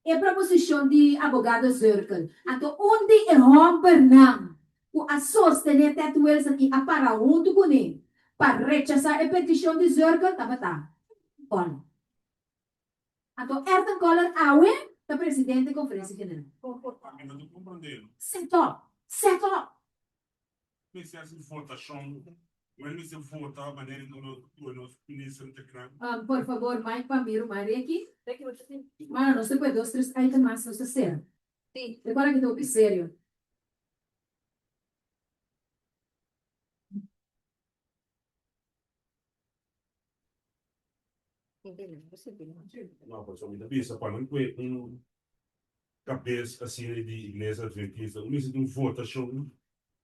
e proposishon di abogado Zirkel. Anto un di e hòmbernan ku a sostené Ted Wilson i a para huntu kuné pa rechasá e petishon di Zirkel tabata Koller. Anto Erton Koller awe ta presidente Konferensia General. Set up! Set up! Mester hasi votashon, wen mester vota manera di nos minister ta kla. Por fabor Mike pa mi ruman Ricky. Mano nos ta kue dos tres item mas nos ta sera. Recuerda ki ta hopi serio. No, pasobra mi ta bisa pa nan kue un kabes asina di Iglesia Adventista, un mester tin un votashon,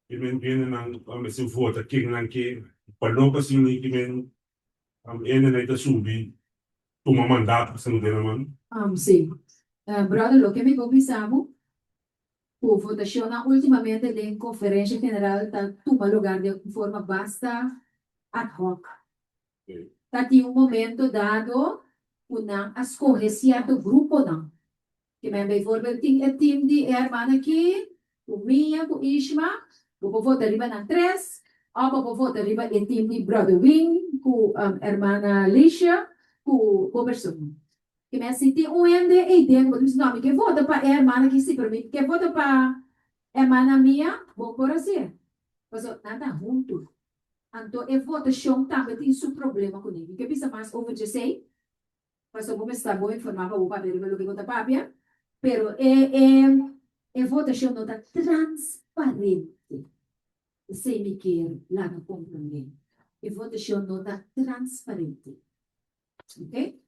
ki men hendenan a mester vota ken nan ke, pa no pa asina ki men hendenan ta subi tuma mandato pasobra no den nan man. Sí. Brother, loke mi por bisa bo, ku votashonnan últimamente den Konferensha General ta tuma lugar den un forma basta ad hoc. Ta tin un momento dado ku nan a skohe sierto gruponan. Ke men bijvoorbeeld tin e team di e hermana aki, ku Mia, ku Ishma, bo por vota riba nan tres, òf bo por vota riba e team di Brother Wing, ku hermana Licia, ku bo persona. Ke men si tin un hende ei den ku bo ta bisa, no, mi ke vota pa e hermana aki si, pero mi ke vota pa hermana Mia, bo por hasié. Pasobra nan ta huntu. Anto e votashon tambe tin su problema kuné. Mi ke bisa mas over djesei, pasobra bo mester ta bon informá pa bo papia riba loke bo ta papia, pero e e e votashon no ta transparente. Esei mi kier laga komprondé. E votashon no ta transparente. Oke?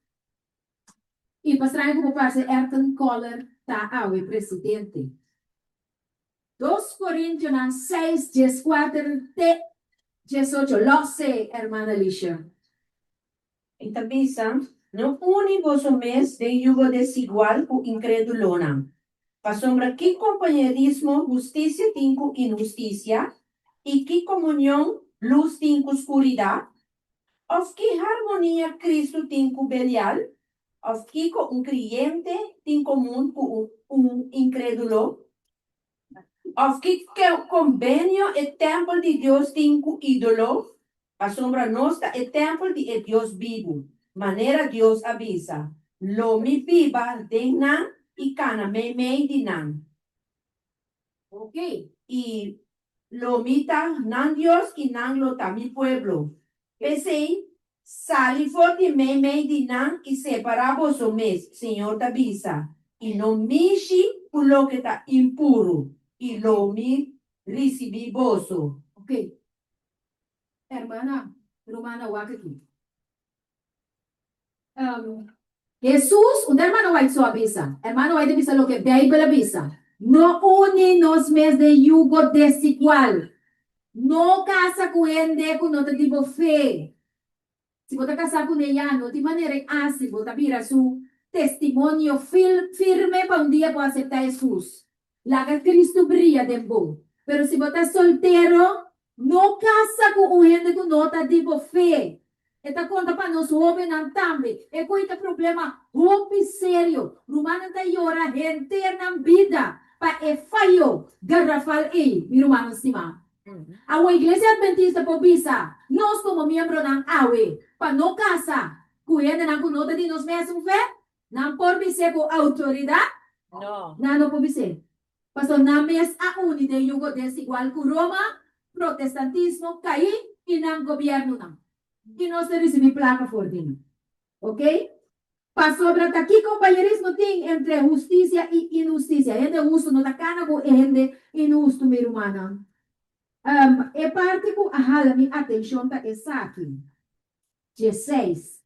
I pa straño ku bo parse Erton Koller ta awe presidente. Dos Korintionan seis, dieskuater te diesocho, Lòs'e, hermana Alicia. E ta bisa, No uni boso mes den yugo desigual ku inkrédulonan. Pasobra ki kompañerismo hustisia tin ku inhustisia? I ki komunion lus tin ku skuridat? Òf ki harmonia Kristu tin ku Belial? Òf kiko un kreyente tin komun ku un inkrédulo? Òf ki kombenio e tèmpel di Dios tin ku ídolo? Pasobra nos ta e tèmpel di e Dios bibu, manera Dios a bisa, Lo mi biba den nan i kana meimei di nan. Ok. I lo mi ta nan Dios i nan lo ta mi pueblo. P'esei, sali for di meimei di nan i separá boso mes, Señor ta bisa, i no mishi ku loke ta impuru, i lo mi risibí boso. Ok. Hermana, rumana wak aki. Hesus, un ta hermano White so a bisa. Hermano White a bisa loke Bijbel a bisa. No uni nos mes den yugo desigual. No kasa ku hende ku no ta di bo fe. Si bo ta kasá kuné ya, no tin manera i asi bo ta bira su testimonio firme pa un dia bo aseptá Hesus. Laga Cristo bria den bo. Pero si bo ta soltero, no casa cu un hende cu no ta di bo fe. E ta conta pa nos hobennan tambe. E coi ta problema hopi serio. Rumannan ta yora henter nan bida pa e fayo garrafal ey, mi rumannan stima. Awo Iglesia Adventista por bisa nos como miembronan awe pa no casa cu hendenan cu no ta di nos mesun fe? Nan por bis'é ku outoridat? No. Nan no por bis'é. Pasobra nan mes a uni den yugo desigual ku Roma, protestantismo kaí i nan gobièrnunan. I nos ta risibí plaka for di nan. Oke? Pasobra ta ki kompañerismo tin entre hustisia i inhustisia? Hende hustu no ta kana ku e hende inhustu, mi rumannan. E parti ku a hala mi atenshon ta esaki. 16.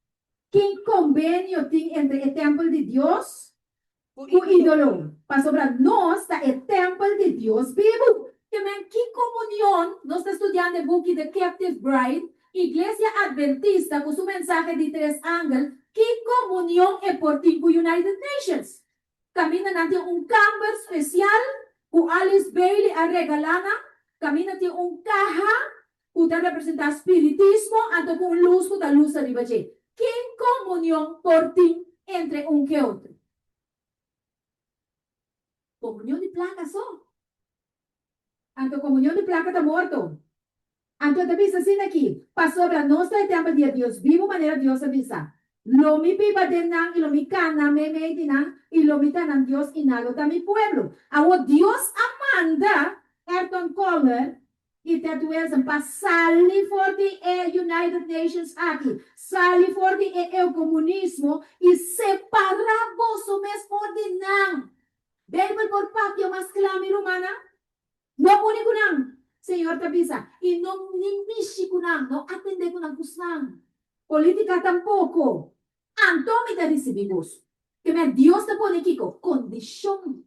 Kin kombenio tin entre e tèmpel di Dios ku ídolo? Pasobra nos ta e tèmpel di Dios bibu. Ke men ki komunion nos ta studiando e buki The Captive Bride, Iglesia Adventista ku su mensahe di tres angel, ki komunion e por tin ku United Nations? Kaminda nan tin un kamber spesial ku Alice Bailey a regalá nan, kaminda tin un kaha ku ta representá spiritismo anto ku un lus ku ta lusa riba dje. Kin komunion por tin entre un ke otro? Komunion di plaka so. Anto komunion di plaka ta morto. Anto e ta bisa asina aki, Pasobra nos ta e tèmpel di e Dios bibu, manera Dios a bisa, Lo mi biba den nan i lo mi kana meimei di nan, i lo mi ta nan Dios i nan lo ta mi pueblo. Awor Dios a manda Erton Koller i Ted Wilson pa sali for di e United Nations aki, sali for di e eukomunismo i separá boso mes for di nan. Beibel por papia mas kla, mi rumannan? No uni ku nan, Señor ta bisa, i no ni mishi ku nan, no atendé ku nan kusnan. Polítika tampoko. Anto mi ta risibí boso. Kemey Dios ta pone kiko? Kondishon.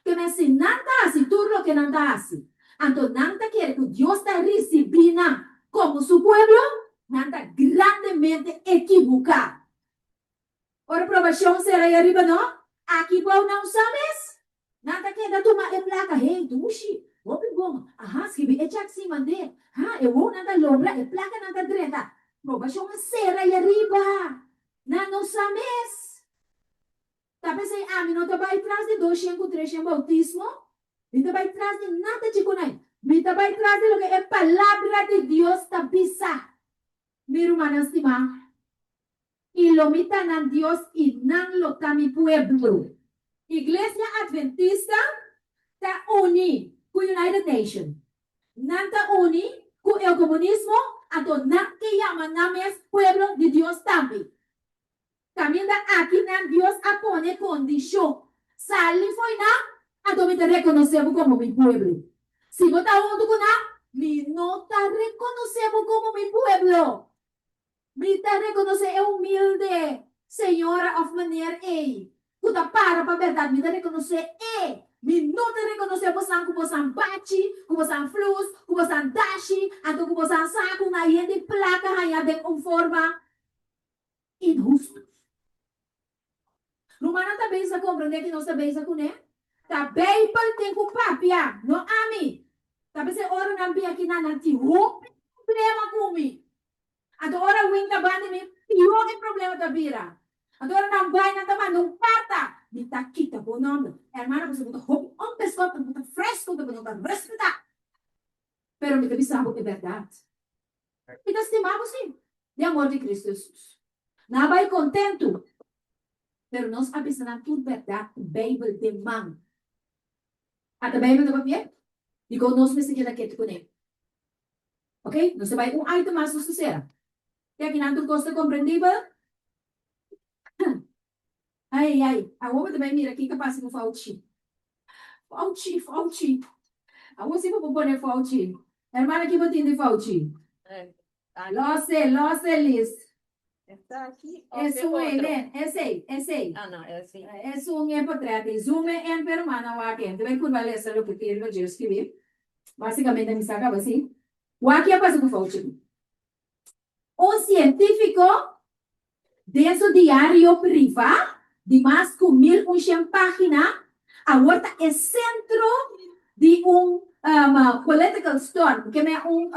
Kemey si nan ta hasi tur loke nan ta hasi, anto nan ta kere ku Dios ta risibí nan komo su pueblo, nan ta grandemente ekibuká. Ora probashon sera ei ariba no, aki bou nan usa mes. Nan ta keda tuma e plaka, hey dushi, hopi bon, aha skibi e chèk si mand'é, ha e wou nan ta logra, e plaka nan ta drenta. Probashon a sera ei ariba, nan no sa mes. Ta p'esei ami no ta bai tras di doshen ku treshen boutismo, mi ta bai tras di nada chikunai, mi ta bai tras di loke e Palabra di Dios ta bisa. Mi rumannan stimá, I lo mi ta nan Dios i nan lo ta mi pueblo. Iglesia Adventista ta uni ku United Nation. Nan ta uni ku e komunismo, anto nan ke yama nan mes pueblo di Dios tambe. Kaminda aki nan Dios a pone kondishon, Sali fo'i nan, anto mi ta rekonosé bo komo mi pueblo. Si bo ta huntu ku nan, mi no ta rekonosé bo komo mi pueblo. Mi ta rekonosé e humilde señora òf meneer ei ku ta para pa bèrdat. Mi ta rekonosé e. Mi no ta rekonosé bosan ku bosan bachi, ku bosan flus, ku bosan dashi, anto ku bosan sa ku un ayen di plaka haña den un forma inhustu. Rumannan ta bezig komprendé ki nos ta bezig kuné? Ta Beibel tin ku papia, no ami. Ta p'esei ora nan bin aki nan, nan tin hopi problema ku mi. Anto ora Win ta banda mi, pió e problema ta bira. Anto ora nan bai nan ta manda un karta, Mi ta kita bo nòmber. Hermana, pasobra bo ta hopi onbeskòp en bo ta fresku, anto bo no ta respetá. Pero mi ta bisa bo e bèrdat. Mi ta stima bo sí, den amor di Kristu Hesus. Nan a bai kontentu, pero nos a bisa nan tur bèrdat ku Beibel den man. Ata Beibel ta papia? Dikon nos mester keda ketu kuné? Ok, nos ta bai un item mas nos ta sera. Te akinan tur kos ta komprendibel? Ai, ai, awor bo ta bai mira kiko pasa ku Fauci. Fauci, Fauci. Awor si bo por pone Fauci. Hermana, ki bo tin di Fauci? Lose, lose, Liz. Esun ei, ven, esei, esei. Esun e portret ei. Zoom e en pero hermana wak e. Ta bai purba lesa loke Pirlo dje skibi. Basikamente mi sa kaba si. Wak ki a pasa ku Fauci. Un sientífiko den su diario privá di mas ku 1100 página awor ta e sentro di un political storm, ke men un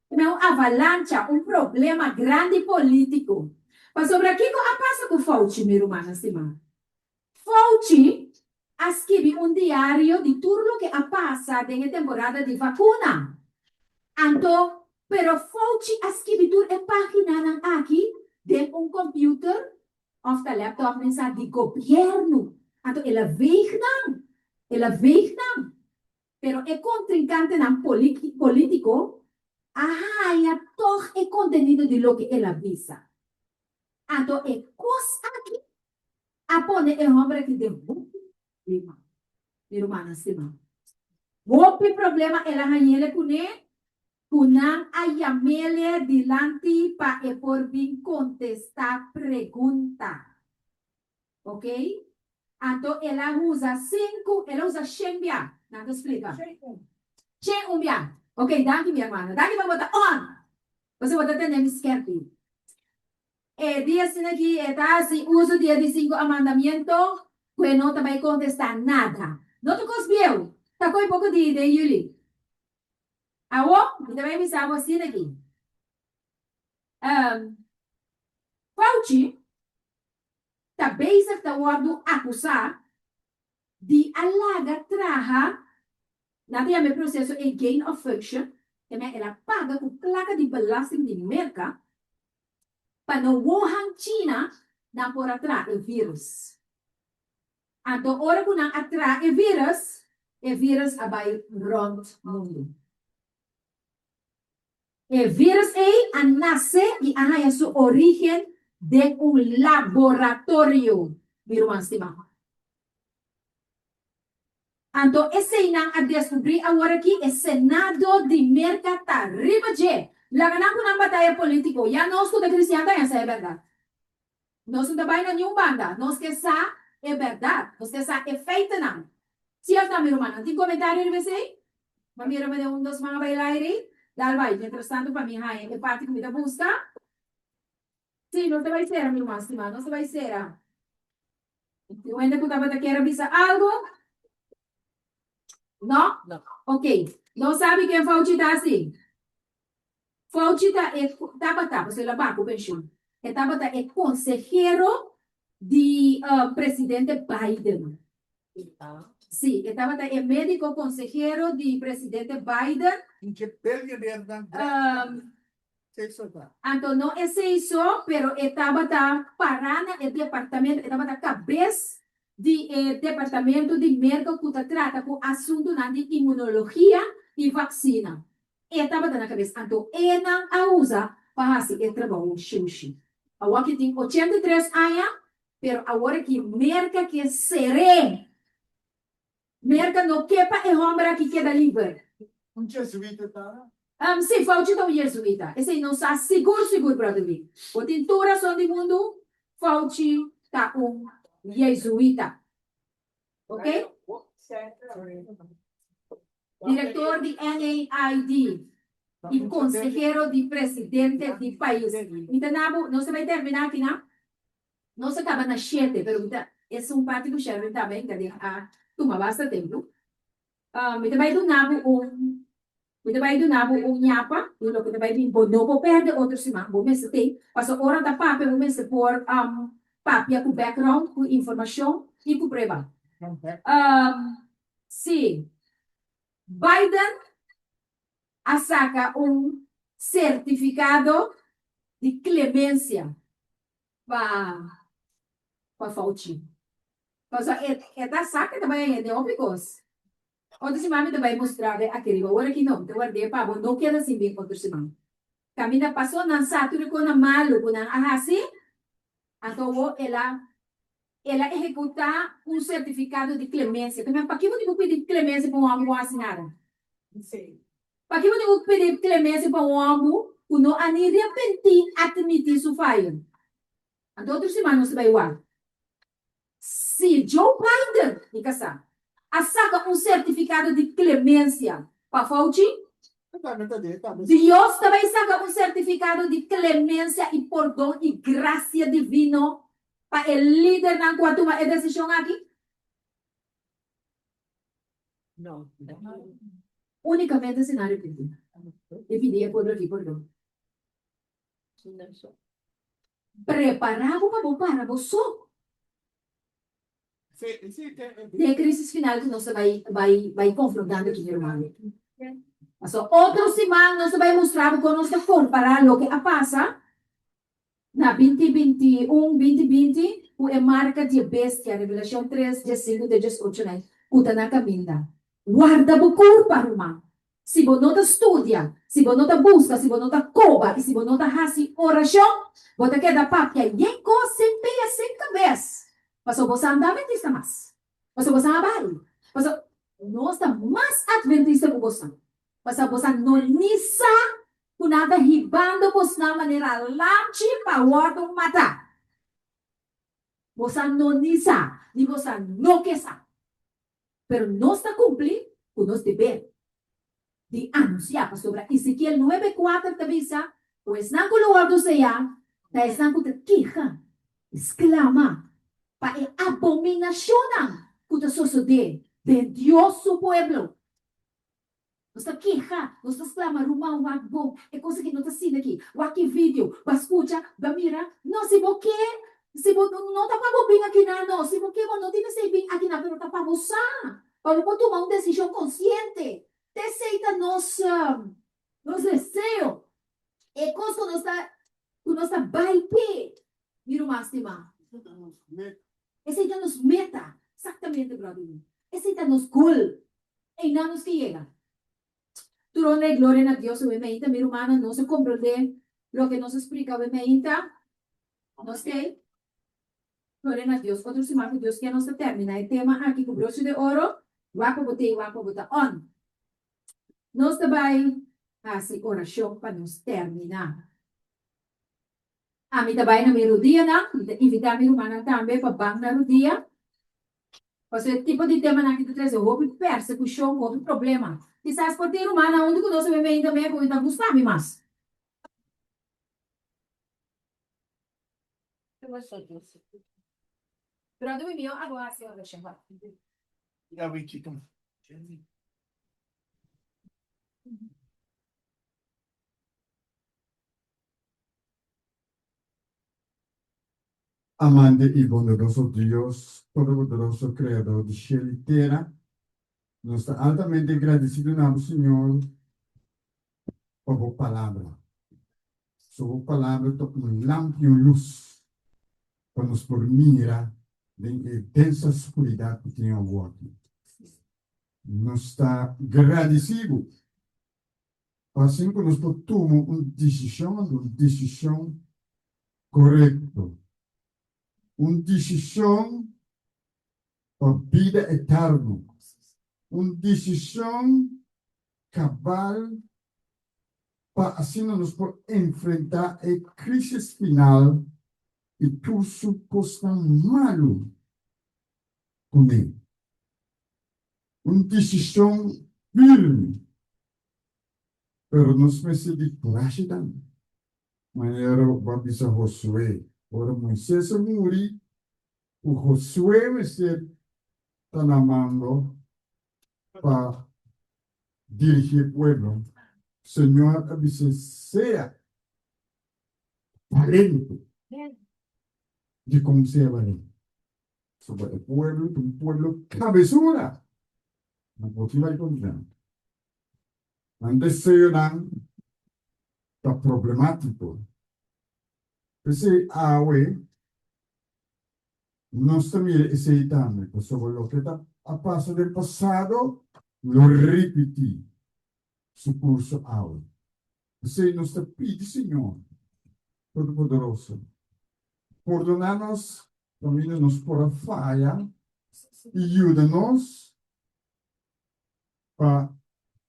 ke men un avalancha, un problema grandi polítiko. Pasobra kiko a pasa ku Fauci, mi rumannan stimá? Fauci a skibi un diario di tur loke a pasa den e temporada di vakuna. Anto, pero Fauci a skibi tur e paginanan aki den un computer of ta laptop men sa di gobierno. Anto el a veeg nan. El a veeg nan. Pero e kontrinkantenan politiko a haña tog e kontenido di loke el a bisa. Anto e kos aki a pone e hòmber aki den hopi problema, mi rumannan stimá. Hopi problema el a hañ'ele kuné, ku nan a yam'ele dilanti pa e por bin kontestá pregunta. Ok? Anto el a usa sinku, el a usa shen bia, nan ta splika. Shen un bia. Ok, danki mi hermano. Danki pa bo ta on! Pasobra bo ta tende mi skerpi. E di asina ki e ta hasi uso di e di sinku amandamiento ku e no ta bai kontestá nada. No ta kos bieu, ta koi poko di den yuli. Awo, mi ta bai bisa bo asina ki. Fauci ta bezig ta wòrdu akusá di a laga traha, nan ta yama e proseso e gain of function, te men el a paga ku plaka di belasting di Merka pa na Wuhan, China, nan por a traha e virus. Anto ora ku nan a traha e virus, e virus a bai rònt mundu. E virus ei a nase i a haña su orígen den un laboratorio, mi ruman stimá. Anto eseinan a deskubrí aworakí e Senado di Merka ta riba dje. Laga nan ku nan bataya polítiko. Ya nos ku ta kristian ta haña sa e bèrdat. Nos no ta bai na niun banda. Nos ke sa e bèrdat. Nos ke sa e feitenan. Sí òf no, mi rumannan? Tin komentario riba esei? Bo a mira manera un dos man a bai lairi? Dal bai. Mientrastantu pa mi haña e parti ku mi ta buska. Sí, nos ta bai sera, mi ruman stimá. Nos ta bai sera. Tin un hende ku tabata kier a bisa algu? No? Ok. Nos sabi ken Fauci ta hasi? Fauci ta e tabata, pasobra el a baha ku penshun, e tabata e konsehero di presidente Biden. Sí, e tabata e médiko konsehero di presidente Biden. Anto no esei so, pero e tabata pará na e departamento, e tabata kabes di e departamento di Merka ku ta trata ku asuntunan di imunologia i vaksina. E tabata na kabes, anto e nan a usa pa hasi e trabou shushi. Awor ki tin 83 aña, pero awor aki Merka ke ser'é. Merka no ke pa e hòmber aki keda liber. Un jesuita ta? Sí, Fauci ta un jesuita. Esei nos sa sigur sigur, Brother Lee. Bo tin tur rason di mundu, Fauci ta un jesuita. Ok? Director di NAID y consehero di presidente di pais. Mi ta na bo, nos ta bay termina aki na? Nos a caba na shete, pero mi ta, esun parti cu Sherwin tambe ta den a tuma basta tempo. Mi ta bai duna bo un, mi ta bai duna bo un ñapa di loke ta bai bin. Bo no por perde otro siman, bo mester tin, pasobra ora ta papia bo mester por. Papia ku background, ku informashon i ku prueba. Si Biden a saka un sertifikado di klemensia pa pa Fauci. Pasobra e e ta sa ke ta bai haña den hopi kos. Otro siman mi ta bai mustra bo aki riba. Ora ki no, mi ta ward'é pa bo no keda sin bin otro siman. Kaminda pasó nan sa tur e kosnan malu ku nan a hasi, anto awor el a el a ehekutá un sertifikado di klemensia. Ta mira, pakiko bo tin ku pidi klemensia pa un hòmber ku a hasi nada? Pakiko bo tin ku pidi klemensia pa un hòmber ku no a ni repentí atmití su fayo? Anto otro siman nos ta bai wak. Si Joe Biden, mi kasá, a saka un sertifikado di klemensia pa Fauci, Dios ta bai saka un sertifikado di klemensia i pordon i grasia divino pa e lidernan ku a tuma e desishon aki? Únikamente si nan arepentí i pidi e pueblo aki pordon. Prepará bo pa bo para bo so den e crisis final ku nos ta bai bai bai konfrontando aki, mi rumannan. Pasobra otro siman nos ta bai mustra bo kon nos ta kompará loke a pasa na binti 21, 2020 ku e marka di e bestia, Revelashon 3, 15 te 18 nai, ku ta na kaminda. Warda bo kurpa, ruman. Si bo no ta studia, si bo no ta buska, si bo no ta koba i si bo no ta hasi orashon, bo ta keda papia yen kos sin pia sin kabes. Pasobra bo sa no ta adventista mas. Pasobra bo sa a bai. Pasobra nos ta mas adventista ku bosan. Pasobra bosan no ni sa ku nan ta hibando bosnan manera lamchi pa wòrdu matá. Bosan no ni sa, ni bosan no ke sa. Pero nos ta kumpli ku nos deber di anunsiá, pasobra Ezekiel nuebe kuater ta bisa ku esnan ku lo wòrdu seyá ta esnan ku ta keha i sklama pa e abominashonnan ku ta sosodé den Dios su pueblo. Nos ta keha, nos ta sklama, Ruman, wak bon, e kos aki no ta asina aki. Wak e video, bo a skucha, bo a mira. No, si bo ke, si bo, no ta pa bo bin akinan, no. Si bo ke, bo no tin mester bin akinan, pero ta pa bo sa, pa bo por tuma un desishon konsiente. Ta esei ta nos, nos deseo. E kos ku nos ta, ku nos ta bai p'e, mi ruman stimá. Esei ta nos meta. Exactamente, brother Lee. Esei ta nos goal. Einan nos ke yega. Tur honra i gloria na Dios awe meinta. Mi rumannan, nos a komprondé loke nos a splika awe meinta. Nos ke? Gloria na Dios. Otro siman ku Dios ke nos ta terminá e tema aki ku broche de oro. Wak pa bo ta ei, wak pa bo ta on. Nos ta bai hasi orashon pa nos terminá. Ami ta bai na mi rudianan, mi ta invitá mi rumannan tambe pa ban na rudia. Pasobra e tipo di temanan aki ta trese hopi persekushon, hopi problema. Kisas por tin rumannan huntu ku nos a bebe ainda mei ku ta gusta mi mas. Pero mi mihó abo hasi orashon. Amante i bondadoso Dios, Todopoderoso, Kreador di shelu i tera, nos ta altamente gradisido na bo, Señor, pa bo Palabra. So bo Palabra ta un lampi, un lus, pa nos por mira den e densa skuridat ku tin awoki. Nos ta gradisí bo pa asin ku nos por tuma un disishon, anto un disishon korekto, un disishon pa bida eterno, un disishon kabal pa asina nos por enfrentá e krísis final i tur su kosnan malu kuné. Un disishon firme, pero nos mester di kurashi tambe. Manera bo a bisa Josué, ora Moisés a muri, ku Josué mester ta na mando pa dirigí e pueblo, Señor a bis'é, Sea balente. Dikon sea balente? Pasobra e pueblo ta un pueblo kabesura. Nan por tin bai kontra nan. Nan deseonan ta problemátiko. P'esei awe nos ta mira esei tambe, pasobra loke ta a pasa den pasado lo ripití su kurso awe. P'esei nos ta pidi Señor Todopoderoso, pordoná nos kaminda nos por a faya i yuda nos pa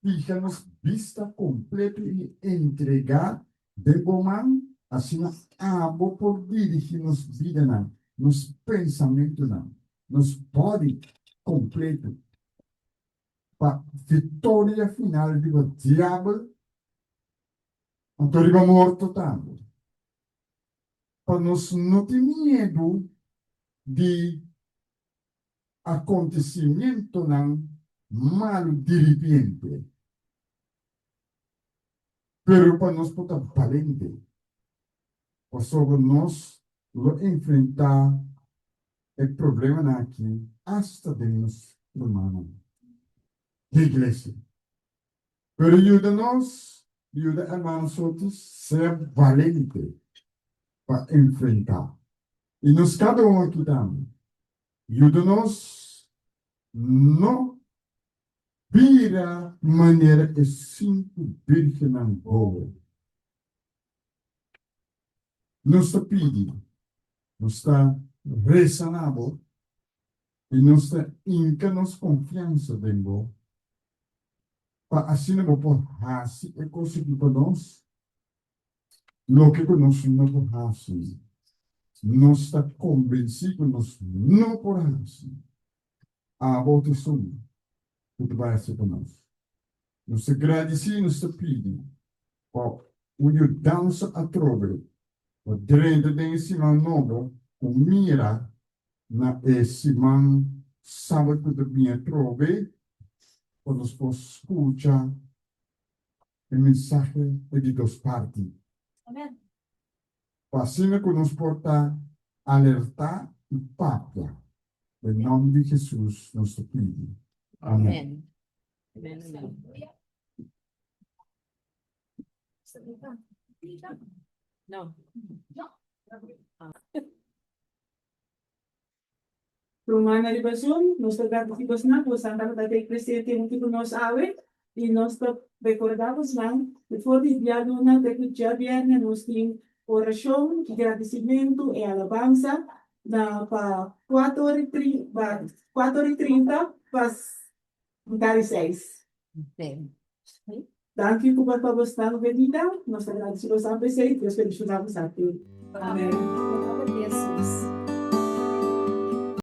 fiha nos bista kompleto i entregá den bo man, asina abo por dirigí nos bidanan, nos pensamentunan, nos body kompleto pa viktoria final riba diabel anto riba morto tambe. Pa nos no tin miedu di acontecimientonan malu diripiente, pero pa nos por ta balente, pasobra nos lo enfrentá e problemanan aki asta den nos rumannan di iglesia. Pero yuda nos, yuda hermano Sotis ser balente pa enfrentá. I nos kada un aki tambe. Yuda nos no bira manera e sinku bírgennan bobo. Nos ta pidi, nos ta resa na bo i nos ta hinka nos konfiansa den bo pa asina bo por hasi e kos aki pa nos. Loke ku nos no por hasi, nos ta kombensí ku nos no por hasi. Abo ta esun ku ta bai hasi pa nos. Nos ta gradisí i nos ta pidi pa un yudansa atrobe pa drenta den e siman nobo ku mira na e siman sabat ku ta bini atrobe pa nos por skucha e mensahe e di dos parti. Pa asina ku nos por ta alertá i papia. Den nòmber di Hesus nos ta pidi. Amèn. Rumannan riba Zoom, nos ta gradisí bosnan ku bosan tabata t'ei presente huntu ku nos awe i nos ta rekordá bosnan ku for di dialuna te ku djabièrnè nos tin orashon, gradisimentu i alabansa na pa kuater ora i tri pa kuater ora i trinta pa mitar di seis. Danki ku pa bosnan venida, nos ta gradisí bosan p'esei, Dios bendishoná bosan tur. Amen.